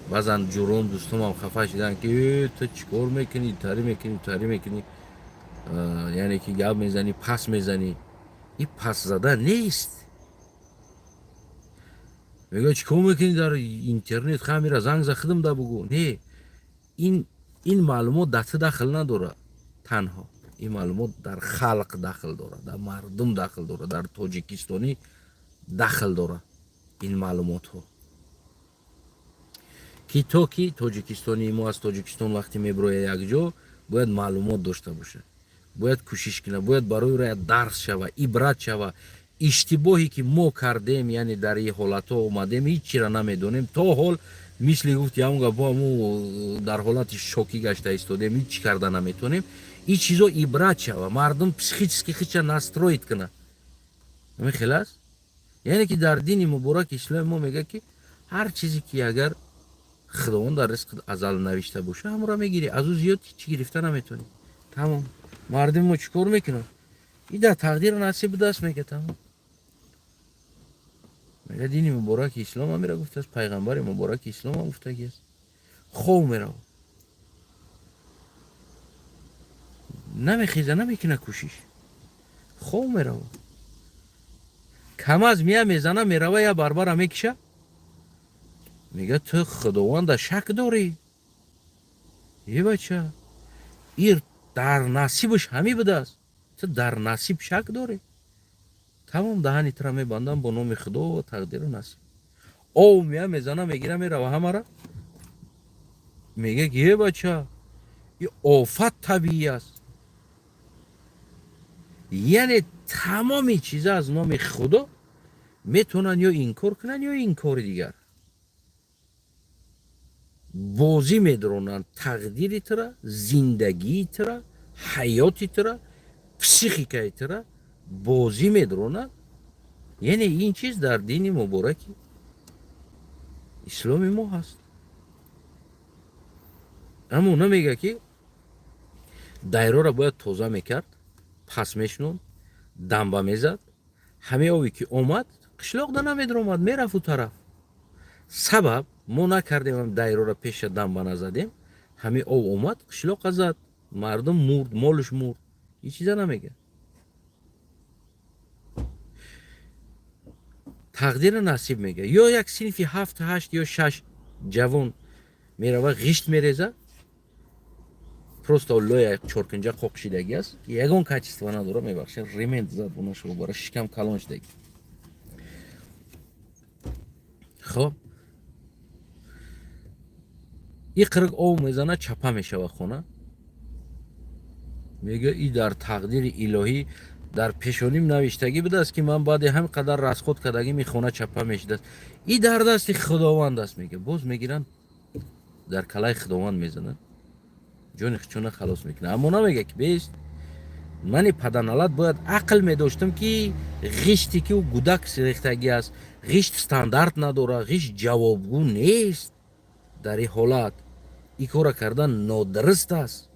Баъзан ҷуром, дӯстомам хафа шиданд, ки ту чӣ кор мекунӣ, тарӣ мекунӣ, тарӣ мекунӣ, яъне ки гап мезанӣ, пас мезанӣ. Ин пас зада нест. Мегӯяд, чӣ кор мекунӣ дар интернет, хамира занг за худам да бугӯ. Не, ин маълумот дар ту дахл надорад. Танҳо Ин маълумот дар халқ дахл дорад, дар мардум дахл дорад, дар тоҷикистонӣ дахл дорад ин маълумотҳо, ки то ки тоҷикистони мо аз Тоҷикистон вақте меброя якҷо, бояд маълумот дошта бошад, бояд кӯшиш кунад, бояд барои ӯ дарс шава, ибрат шава. Иштибоҳе ки мо кардем, яъне дар ин ҳолатҳо омадем, ҳеҷ чиро намедонем то ҳол. Мисли гуфти ҳамон гапо, ҳаму дар ҳолати шокӣ гашта истодем, ҳеҷ чӣ карда наметонем. Ин чизо ибрат шава, мардум психически хича настроить кунад. Ҳамин хел аст. Яъне ки дар дини мубораки исломи мо мегӯяд, ки ҳар чизе ки агар Худованд дар ризқи азал навишта боша, ҳамонро мегирӣ, аз ӯ зиёд чӣ гирифта наметонӣ. Тамом. Мардуми мо чӣ кор мекунад? И дар тақдиру насиб будааст, мега. Тамом. Мега, дини мубораки ислом ҳамира гуфтааст, пайғамбари мубораки ислом ҳам гуфтагиаст. Хов мерава, намехеза, намекуна кӯшиш, хов мерава. Камаз мия мезана, мерава, я барбара мекиша, мега: «Ту Худованда шак дорӣ? Е бача, ир дар насибаш ҳамӣ будааст, ту дар насиб шак дорӣ?» Тамом, даҳани тура мебандам бо номи Худо ва тақдиру насиб. Ов мия мезана, мегира, мерава ҳамара. Мега ки: «Е бача, и офат табиӣ аст». Яъне тамоми чиза аз номи Худо метавонанд ё инкор кунанд, ё инкори дигар бозӣ медаронанд. Тақдири тура, зиндагии тура, ҳаёти тура, психикаи тура бозӣ медаронад. Яъне ин чиз дар дини мубораки исломи мо ҳаст. Аммо намега, ки дайрора бояд тоза мекард, пас мешунонд, дамба мезад, ҳамаи ове ки омад, қишлоқда намедаромад, мерафт ӯ тараф. Сабаб мо накардем, дайрора пеша дамба назадем, ҳамаи ов омад, қишлоқа зад, мардум мурд, молш мурд. Ҳеҷ чиза намега. Тақдира насиб мега. Ё як синфи ҳафт, ҳашт ё шаш ҷавон мерава, ғишт мереза, просто лоя чоркунҷа қоқшидагӣ аст, ягон качество надора, мебахшед, ремент зад бунашо, бара шикам калон шидагӣ. Хоб, и қирқ ов мезана, чапа мешава хона. Мега: «И дар тақдири илоҳӣ дар пешоним навиштагӣ будааст, ки ман баъди ҳам қадар расход кардагим, и хона чапа мешудааст. И дар дасти Худованд аст», мега. Боз мегиранд, дар калаи Худованд мезананд, ҷони хичона халос мекунад. Аммо намега, ки бест мани паданалат бояд ақл медоштам, ки ғиште ки ӯ гудак рехтагӣ аст, ғишт стандарт надорад, ғишт ҷавобгӯ нест. Дар ин ҳолат ин кора кардан нодуруст аст,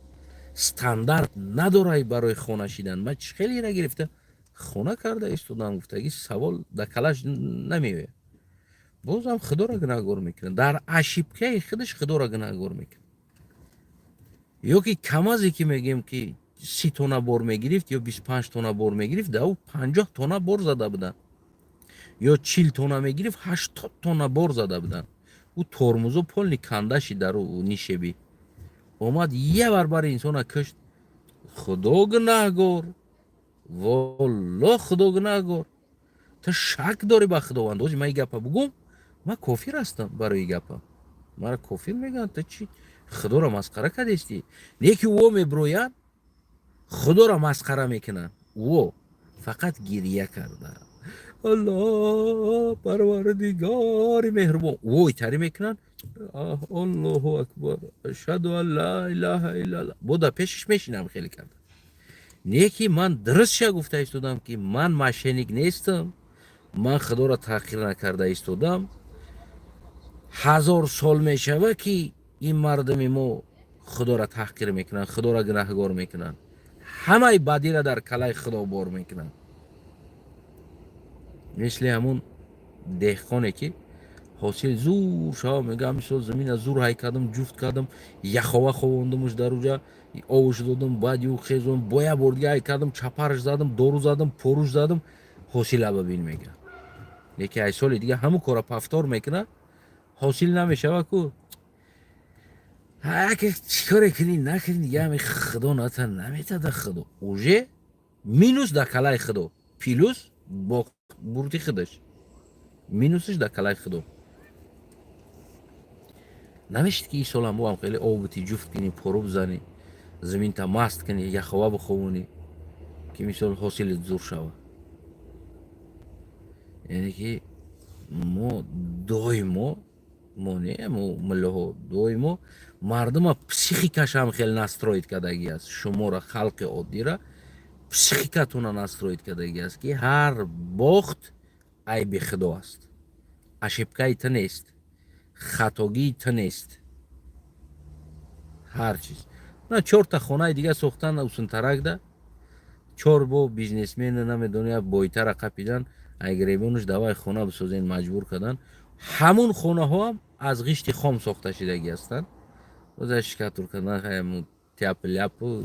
стандарт надорад барои хона шидан. Ман чӣ хеле ира гирифта хона карда истодам? Гуфтагӣ савол дар калаш намеояд. Бозам Худоро гунаҳгор мекунад, дар ошибкаи худаш Худоро гунаҳгор мекунад. Ё ки камазе ки мегӯем, ки 30 тонна бор мегирифт ё 25 тонна бор мегирифт, да ӯ 50 тонна бор зада буданд, ё 40 тонна мегирифт, 80 тонна бор зада буданд. Ӯ тормозо полный кандаши дар нишебӣ омад, я барбари инсона кушт. Худо гунаҳгор, волло, Худо гунаҳгор. Ту шак дорӣ ба Худованд. Ози ман и гапа бугум, ман кофир ҳастам. Барои гапа мара кофир мегӯянд. Ту чӣ, Худоро масхара кардестӣ? Не ки ӯ меброяд, Худоро масхара мекунанд. Ӯ фақат гирья карда: «Аллоҳ, Парвардигори меҳрубон». Ӯ итарӣ мекунанд: «Аллоҳу акбар, ашҳаду ан ла илаҳа иллаллоҳ». Бо дар пешаш мешинам хеле карда. Не ки ман дурустша гуфта истодам, ки ман мошенник нестам, ман Худоро таҳқир накарда истодам. 1000 сол мешава, ки ин мардуми мо Худоро таҳқир мекунанд, Худоро гунаҳгор мекунанд, ҳамаи бадиро дар калаи Худо бор мекунанд. Мисли ҳамун деҳқоне, ки ҳосил зур шава, мега: «Ҳамин сол замина зур ҳай кардам, ҷуфт кардам, яхова ховондумуш, дар уҷа овуш додам, баъд ю хезон, бо як бор дига ҳай кардам, чапараш задам, дору задам, поруш задам, ҳосила бибин», мега. Леки ай соли дига ҳамун кора повтор мекунад, ҳосил намешава ку. Ҳаки чӣ коре кунӣ, накунӣ, дига ҳами худо ната наметада. Худо уже минус дар калаи худо, плюс бо бурди худаш, минусаш дар калаи худо. Намешид ки ин солам боам хеле обути ҷуфт кунӣ, пору бизанӣ, заминта маст кунӣ, яхова биховонӣ, ки мисол ҳосилит зур шава. Яъне ки мо доимо, мо не, мо миллаҳо доимо мардума психикашам хеле настроить кардагӣ аст. Шуморо, халқи оддира, психикатона настроить кардагӣ аст, ки ҳар бохт айби худо аст, ошибкаи ту нест, хатогии ту нест, ҳар чиз. На чорта хонаи дига сохтан усунтаракда, чор бо бизнесмена намедони, бойтара қапидан, айгребонуш давай хона бисозен, маҷбур кардан. Ҳамун хонаҳоам аз ғишти хом сохта шудагӣ ҳастанд. Боз штукатурка кардан, тяп-ляпу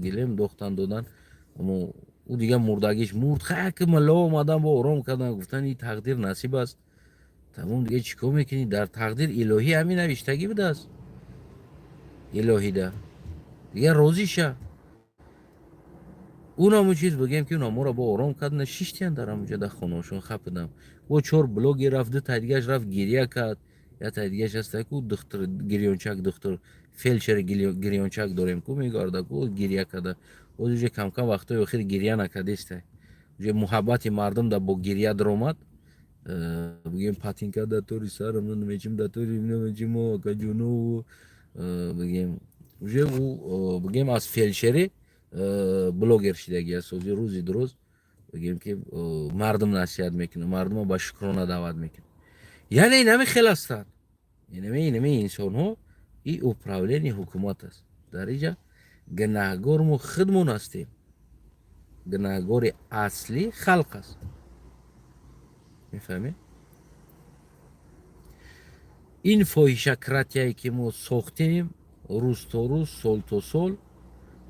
гилем дохтан додан. Ӯ дига мурдагиш мурд. Хаяки мулло омадан, бо ором кардан, гуфтан ин тақдир, насиб аст, тамом. Дига чӣ кор мекунӣ? Дар тақдир илоҳӣ ҳамин навиштагӣ будааст, илоҳида дига розӣ ша. Унаму чиз бигем, ки уна моро бо ором кард, шиштиян дар ҳамуҷа, дар хонаошон хапидам. Бо чор блогер рафт, ду тай дигаш рафт, гиря кард. Я тай дигаш ҳаста ку, духтур гирёнчак, духтур фельдшери гирёнчак дорем ку, мегарда ку, гиря карда. Боз уже камкам вақтҳои охир гиря накардеста, уже муҳаббати мардум да бо гиря даромад. Бигем, патинка да тори сарам намечим, да тори намечим, акаҷуну бигем, уже ӯ бигем, аз фельдшери блогер шидагӣ аст. Ози рӯзи дуруст бигем, ки мардум насиҳат мекунад, мардумо ба шукрона даъват мекунад. Яъне инами хел ҳастанд, инами инсонҳо. И управление ҳукумат аст. Дар иҷа гунаҳгор мо худмон ҳастем, гунаҳгори аслӣ халқ аст, мефаҳмед? Ин фоҳишакратияе ки мо сохтем, рӯз то рӯз, сол то сол,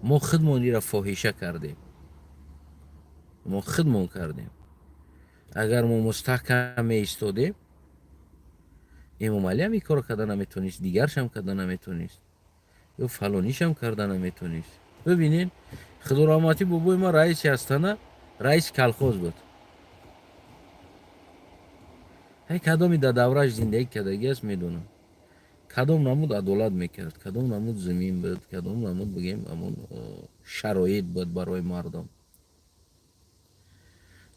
мо худмон ира фоҳиша кардем, мо худмон кардем. Агар мо мустаҳкам меистодем, Эмомалиам ин корро карда наметонист, дигаршам карда наметонист ё фалонишам карда наметонист. Бибинед, худораҳматӣ бобои ман раиси ҳастана, раиси колхоз буд. Ҳай, кадоми дар давраш зиндагӣ кардагӣ аст, медонам, кадом намуд адолат мекард, кадом намуд замин буд, кадом намуд, бигем, ҳамон шароит буд барои мардум.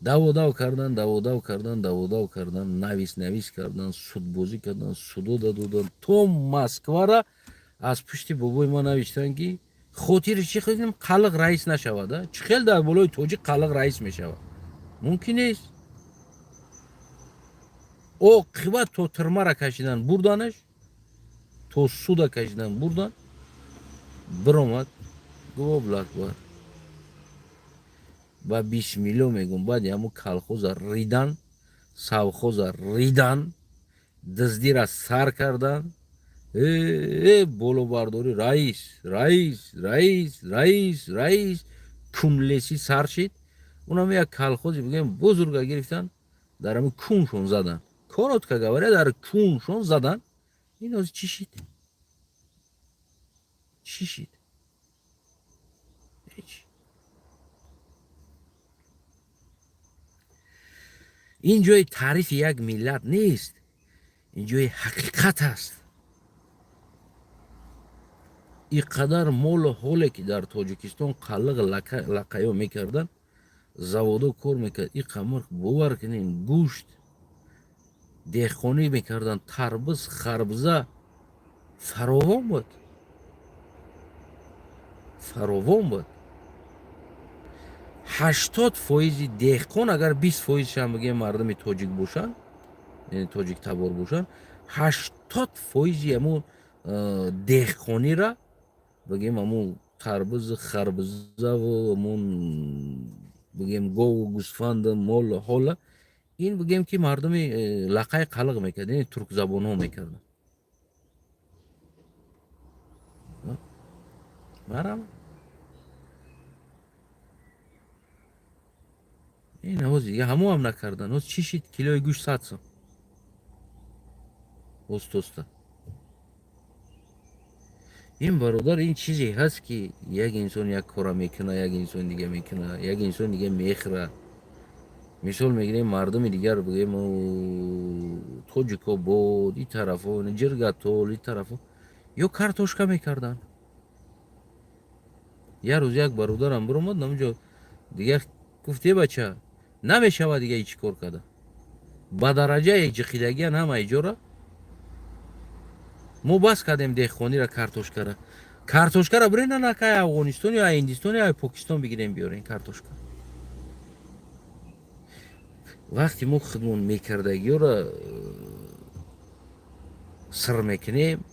Даводав кардан, даводав кардан, даводав кардан, навис навис кардан, судбозӣ кардан, судо додан, то Москвара аз пушти бобои ман навиштанд, ки хотири чӣ хидим қалиқ раис нашавад. Чӣ хел дар болои тоҷик қалиқ раис мешавад? Мумкин нест. Оқибат то тирмара кашидан бурданаш, то суда кашидан бурдан, биромад, гуфт: «Акбар, ба бисмилло мегум». Баъди ҳамун колхоза ридан, совхоза ридан, дуздира сар кардан, болобардорӣ, раис, раис, раис, раис, раис, кунлесӣ сар шид. Унам як колхози, бигем, бузурга гирифтан, дар ҳамин куншон задан, коротко говоря, дар куншон задан. Ин ҳозир чӣ шид? Чӣ шид? Ҳеч. Ин ҷои таърифи як миллат нест, ин ҷои ҳақиқат аст. Ин қадар молу ҳоле ки дар Тоҷикистон қаллиқ лақаё мекарданд, заводо кор мекард, ин қамар, бовар кунед, гӯшт, деҳқонӣ мекарданд, тарбуз, харбуза фаровон буд, фаровон буд. 80 фоизи деҳқон, агар 20 фоизшам, бигем, мардуми тоҷик бошанд, яъне тоҷиктабор бошанд, 80 фоизи ҳамун деҳқонира, бигем, ҳамун тарбузу харбузаву ҳамун, бигем, гову гӯсфанду молу ҳола, ин, бигем, ки мардуми лақаи қалиқ мекард, яъне туркзабонҳо мекарданд. Марам ин ҳоз дига ҳамоам накардан. Ҳоз чӣ шид? Килои гӯшт 100 сом остоста. Ин бародар, ин чизе ҳаст, ки як инсон як кора мекуна, як инсон дига мекуна, як инсон дига мехӯра. Мисол мегирем, мардуми дигар, бигӯем, Тоҷикобод, и тарафо, Ҷиргатол, и тарафо, ё картошка мекарданд. Як рӯз як бародарам биромад намуҷо, дигар гуфт: «Е бача, намешавад дига, ҳеҷ кор карда ба дараҷаи ҷиқидагиан ҳама иҷора мо бас кардем деҳқонира, картошкара. Картошкара бирена накай Афғонистон ё Ҳиндистон ё Покистон бигирем, биёрем картошка». Вақте мо худмон мекардагиёра сир мекунем,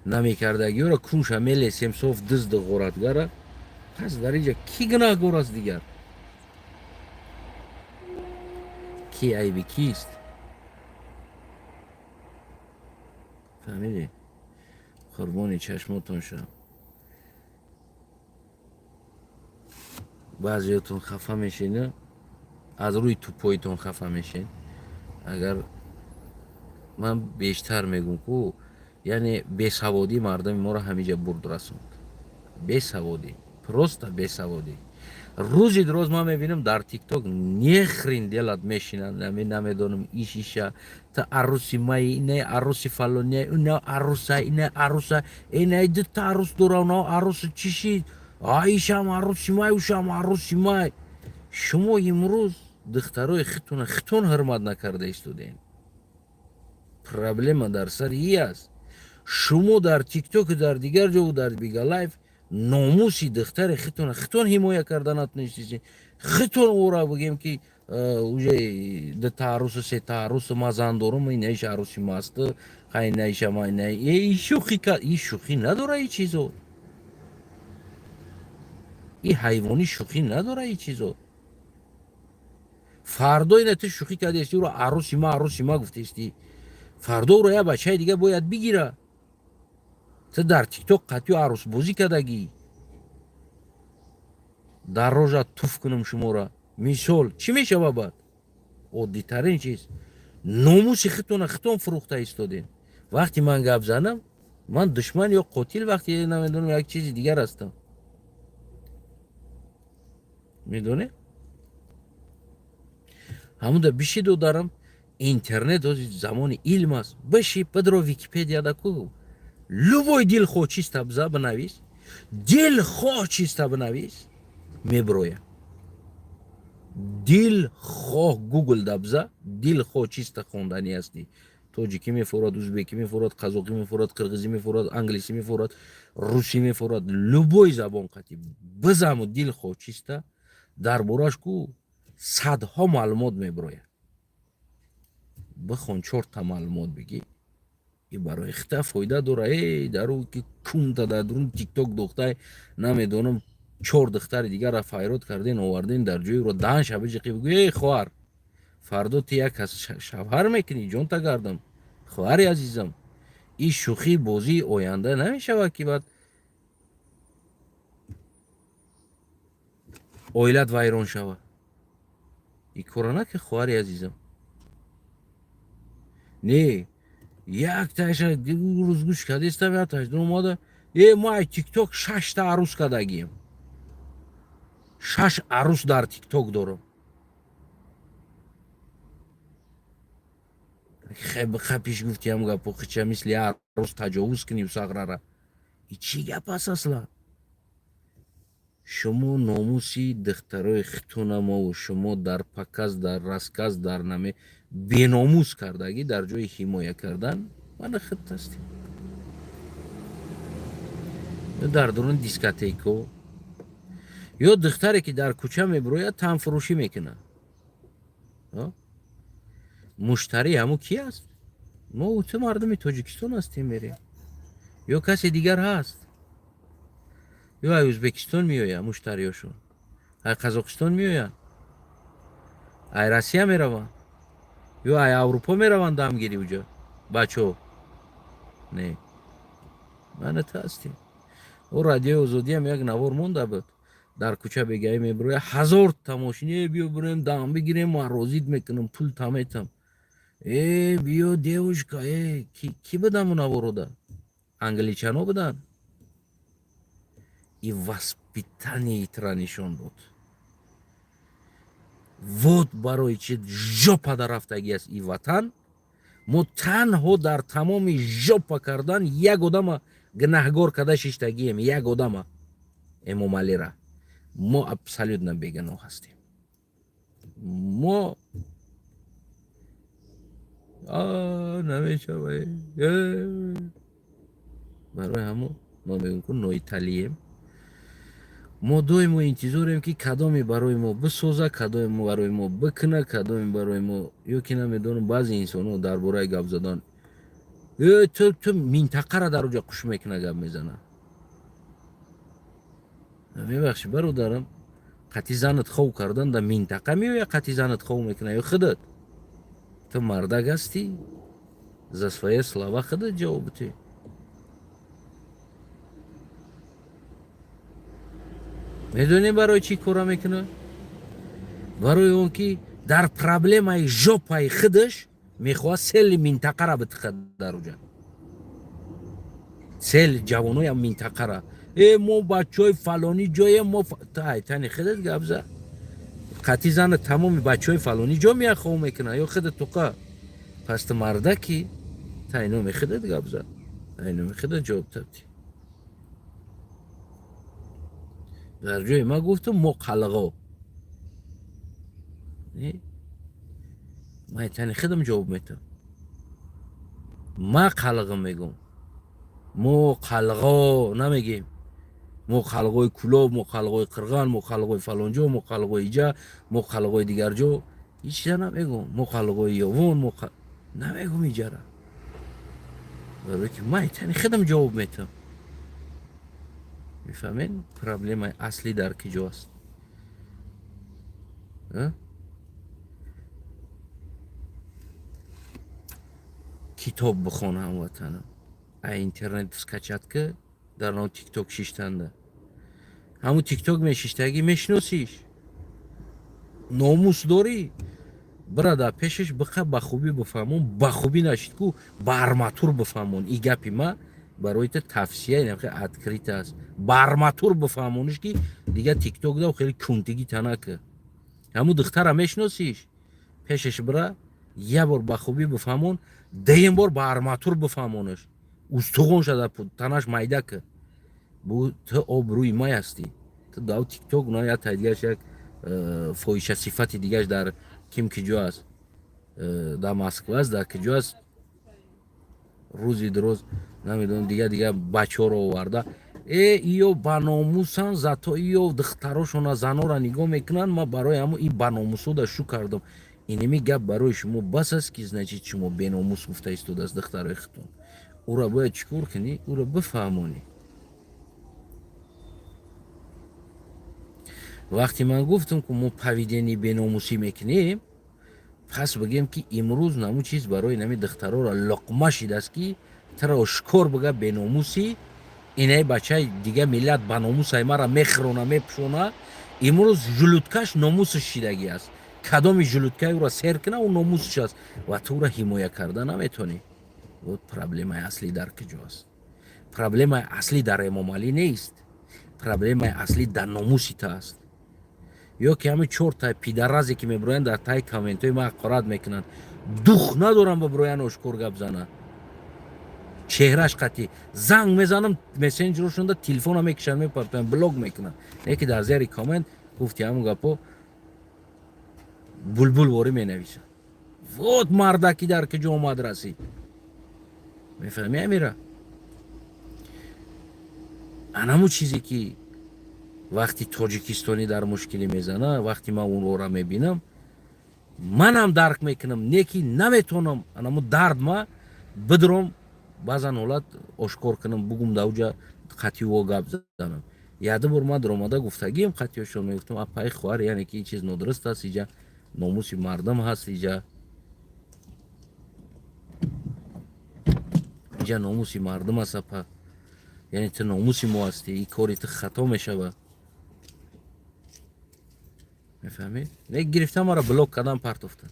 намекардагиёра кунша мелесем, соф дизду ғоратгара. Пас дар инҷа кӣ гунаҳгор аст дигар? Ки айби кист? Фаҳмидӣ? Қурбони чашмотон шавам. Баъзеётон хафа мешед, аз рӯи тупоитон хафа мешед. Агар ман бештар мегӯм ку, яъне бесаводӣ мардуми моро ҳамиҷа бурд расонд. Бесаводӣ, просто бесаводӣ. Рӯзи дуроз ман мебинам, дар Тикток нехрин делат мешинанд, намедонам, иш иша, та арӯси май, ина арӯси фалония, ина арӯса, ина арӯса, ина дута арӯс дора, на арӯси чиши, ишам арӯси май, ушам арӯси май. Шумо имрӯз духтарои хитона хитон ҳурмат накарда истодем. Проблема дар сари и аст. Шумо дар Тиктоку, дар дигар ҷову дар Бигалайф номуси духтари хитона хитон ҳимоя карда натонистед. Хитон ӯра бигем, ки уже дута арӯсу, сета арӯсу, ма зан дорум, инаиш арӯси маст, инаиша ма, шӯхӣ. И шӯхӣ надора, и чизо, и ҳайвонӣ шӯхӣ надора, и чизо. Фардо ина ту шӯхӣ кардести, ӯро арӯси ма, арӯси ма гуфтести, фардо ӯро як бачаи дига бояд бигира. Ту дар Тикток қатъиё арӯсбозӣ кардагӣ. Дар рожа туф кунам шумора. Мисол, чӣ мешава баъд? Оддитарин чиз, номуси хитона хитон фурӯхта истодем. Вақте ман гап занам, ман душман ё қотил, вақте намедонам, як чизи дигар ҳастам. Медонед, ҳамуда биши, додарам, интернет ҳозир замони илм аст. Биши, бидро Википедияда ку, любой дилхоҳ чизта биза, бинавис, дилхоҳ чизта бинавис, меброя. Дилхоҳ Гуглда биза, дилхоҳ чизта хонданӣ ҳастӣ, тоҷикӣ мефорад, узбекӣ мефорад, қазоқӣ мефорад, қирғизӣ мефорад, англисӣ мефорад, русӣ мефорад, любой забон қатӣ бизаму дилхоҳ чизта дар бораш ку, садҳо маълумот меброяд. Бихон, чорта маълумот бигӣ, и барои хита фоида дора. Э дару ки кунта дар дурун Тикток дохтай, намедонам, чор духтари дигарра файрод карден, оварден, дар ҷои ро даҳан шаба ҷиқӣ. Бигӯ: «Эй хоҳар, фардо ту як кас шавҳар мекунӣ, ҷонта гардам, хоҳари азизам, ин шӯхӣ бозии оянда намешавад, ки баъд оилат вайрон шавад. Ин кора наки, хоҳари азизам». Не, якташа рӯз гӯш кардестам, якташ омада: «Э, мо ай Тикток шашта арӯс кардагием, шаш арӯс дар Тикток дорам». Хапиш гуфтиам гапо хича, мисли арӯс таҷовуз кунӣ сағрара. И чӣ гап аст аслан? Шумо номуси духтарои хитунамову шумо дар показ, дар рассказ, дар наме беномус кардагӣ, дар ҷои ҳимоя кардан мана хит ҳастем. Ё дар дуруни дискотеко, ё духтаре ки дар кӯча мебирояд, танфурӯшӣ мекунад, муштарӣ ҳамун ки аст? Мо ту мардуми Тоҷикистон ҳастем, мерем, ё касе дигар ҳаст? Ё ай Ӯзбекистон меояд муштариёшон, ай Қазоқистон меоянд, ай Россия мераванд, ё ай Аврупо мераванд дамгирӣ уҷо бачаҳо? Не, мана ту ҳастем. О, Радиои Озодиам як навор монда буд, дар кӯча бегаӣ мебирояд, ҳазорта мошин: «Э, биё, бирем, дам бигирем, ман розит мекунам, пул таметам, э, биё, девушка, э». Ки будам у наворода? Англичано буданд. И воспитание тра нишон дод. Вот барои чи жопа дарафтагӣ аст и ватан. Мо танҳо дар тамоми жопа кардан як одама гунаҳгор карда шиштагием, як одама, Эмомалира. Мо абсолютно бегуноҳ ҳастем. Мо намешава. Барои ҳамо мо мегӯем, ку ноиталием. Мо доимо интизорем, ки кадоме барои мо бисоза, кадоме барои мо бикуна, кадоме барои мо, ё ки намедонам, баъзе инсонҳо дар бораи гап задан, ту минтақара дар оҷа қуш мекуна, гап мезана. Мебахшӣ, бародарам, қатъи занат хов кардан дар минтақа меоя, қатъи занат хов мекуна ё худат? Ту мардак ҳастӣ, за свои слова худат ҷавоб бите. Медонӣ, барои чӣ кора мекунад? Барои он ки дар проблемаи жопаи худаш мехоҳад сели минтақара битиқад дар уҷа, сели ҷавоноя минтақара. Э, мо бачаҳои фалонӣ ҷое, мо тани худат гап за. Қатъи зана тамоми бачаҳои фалонӣ ҷо мея хов мекунад ё худат туқа? Пас ту мардаки, тай номи худат гап за, ай номи худат ҷавоб табти. Дар ҷои ма гуфтам, мо қалғо, ман тани худам ҷавоб метам. Ма қалғам мегӯм, мо қалғо намегем. Мо қалғои Кулоб, мо қалғои Қирған, мо қалғои фалонҷо, мо қалғои иҷа, мо қалғои дигарҷо, ҳеҷ чиза намегӯм. Мо қалғои Ёвон, мо намегӯм иҷара, барое ки ман тани худам ҷавоб метам. Мефаҳмед, проблемаи аслӣ дар киҷо аст? Китоб бихон, ҳамватанам. А интернет скачать ка, дар он Тикток шиштанда, ҳамун Тикток мешиштагӣ, мешиносиш, номус дорӣ, бира дар пешаш биқа, ба хубӣ бифаҳмон. Ба хубӣ нашид ку, ба арматур бифаҳмон. И гапи ма барои та тавсия открыто аст. Ба арматур бифаҳмониш, ки дига Тикток да хеле кунтигӣ танака. Ҳамун духтара мешиносиш, пешаш бира, як бор ба хубӣ бифаҳмон, дуюм бор ба арматур бифаҳмонаш, устуғон шада танаш майда ка. Бу ту обрӯи май ҳастӣ. Ту дав Тикток на як тай дигаш, як фоҳиша сифати дигаш дар ким киҷо аст, дар Москва аст, дар киҷо аст, рӯзи дуроз намедонам, дига дига бачаҳоро оварда, э, иё баномусан, зато иё духтарошона, занора нигоҳ мекунанд. Ма барои ҳамо ин баномусода шу кардам. Инеми гап барои шумо бас аст, ки значит шумо беномус гуфта истодааст духтарои худтон. Ӯра бояд чӣ кор кунӣ? Ӯра бифаҳмонӣ. Вақте ман гуфтам, ки мо поведение беномусӣ мекунем, пас бигем, ки имрӯз намун чиз барои нами духтарора луқма шидааст, ки тара ошкор бига беномусӣ. Инаи бачаи дига миллат ба номусай мара мехӯрона, мепӯшона. Имрӯз желудка ш номусаш шидагӣ аст. Кадоми желудка и ӯра сер куна, ӯ номусаш аст ва ту ӯра ҳимоя карда наметонӣ. Вот проблемаи аслӣ дар куҷо аст. Проблемаи аслӣ дар Эмомалӣ нест, проблемаи аслӣ дар номуси та аст. Ё ки ҳамин чорта пидаразе, ки мебироянд, дар таи комментҳои ма ҳақорат мекунанд, дух надорам бибироянд ошкор гап зана. Чеҳраш қатӣ занг мезанам, мессенҷерошонда телефона мекушанд, мепартоянд, блок мекунанд. Не ки дар зери коммент гуфти ҳамун гапо булбулворӣ менависанд. Вот мардаки дар куҷо омад расид, мефаҳми, амира? Анаму чизе, ки вақти тоҷикистонӣ дар мушкилӣ мезана, вақти ман онҳоро мебинам, манам дарк мекунам, не ки наметавонам анаму дард ма бидром, баъзан ҳолат ошкор кунам, бугум, дар уҷа қатъиво гап занам. Яду бор ман даромада гуфтагием қатъиёшон, мегуфтам: апаи, хоҳар, яъне ки ин чиз нодуруст аст, иҷа номуси мардум ҳаст, иҷа номуси мардум аст, апа, яъне ту номуси мо ҳастӣ, ин кори ту хато мешавад. Мефаҳмед, не гирифта маро блок кардан, партофтан.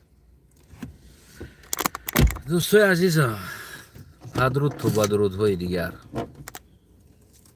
Дӯстои азизам, Падруд то ба дурудҳои дигар.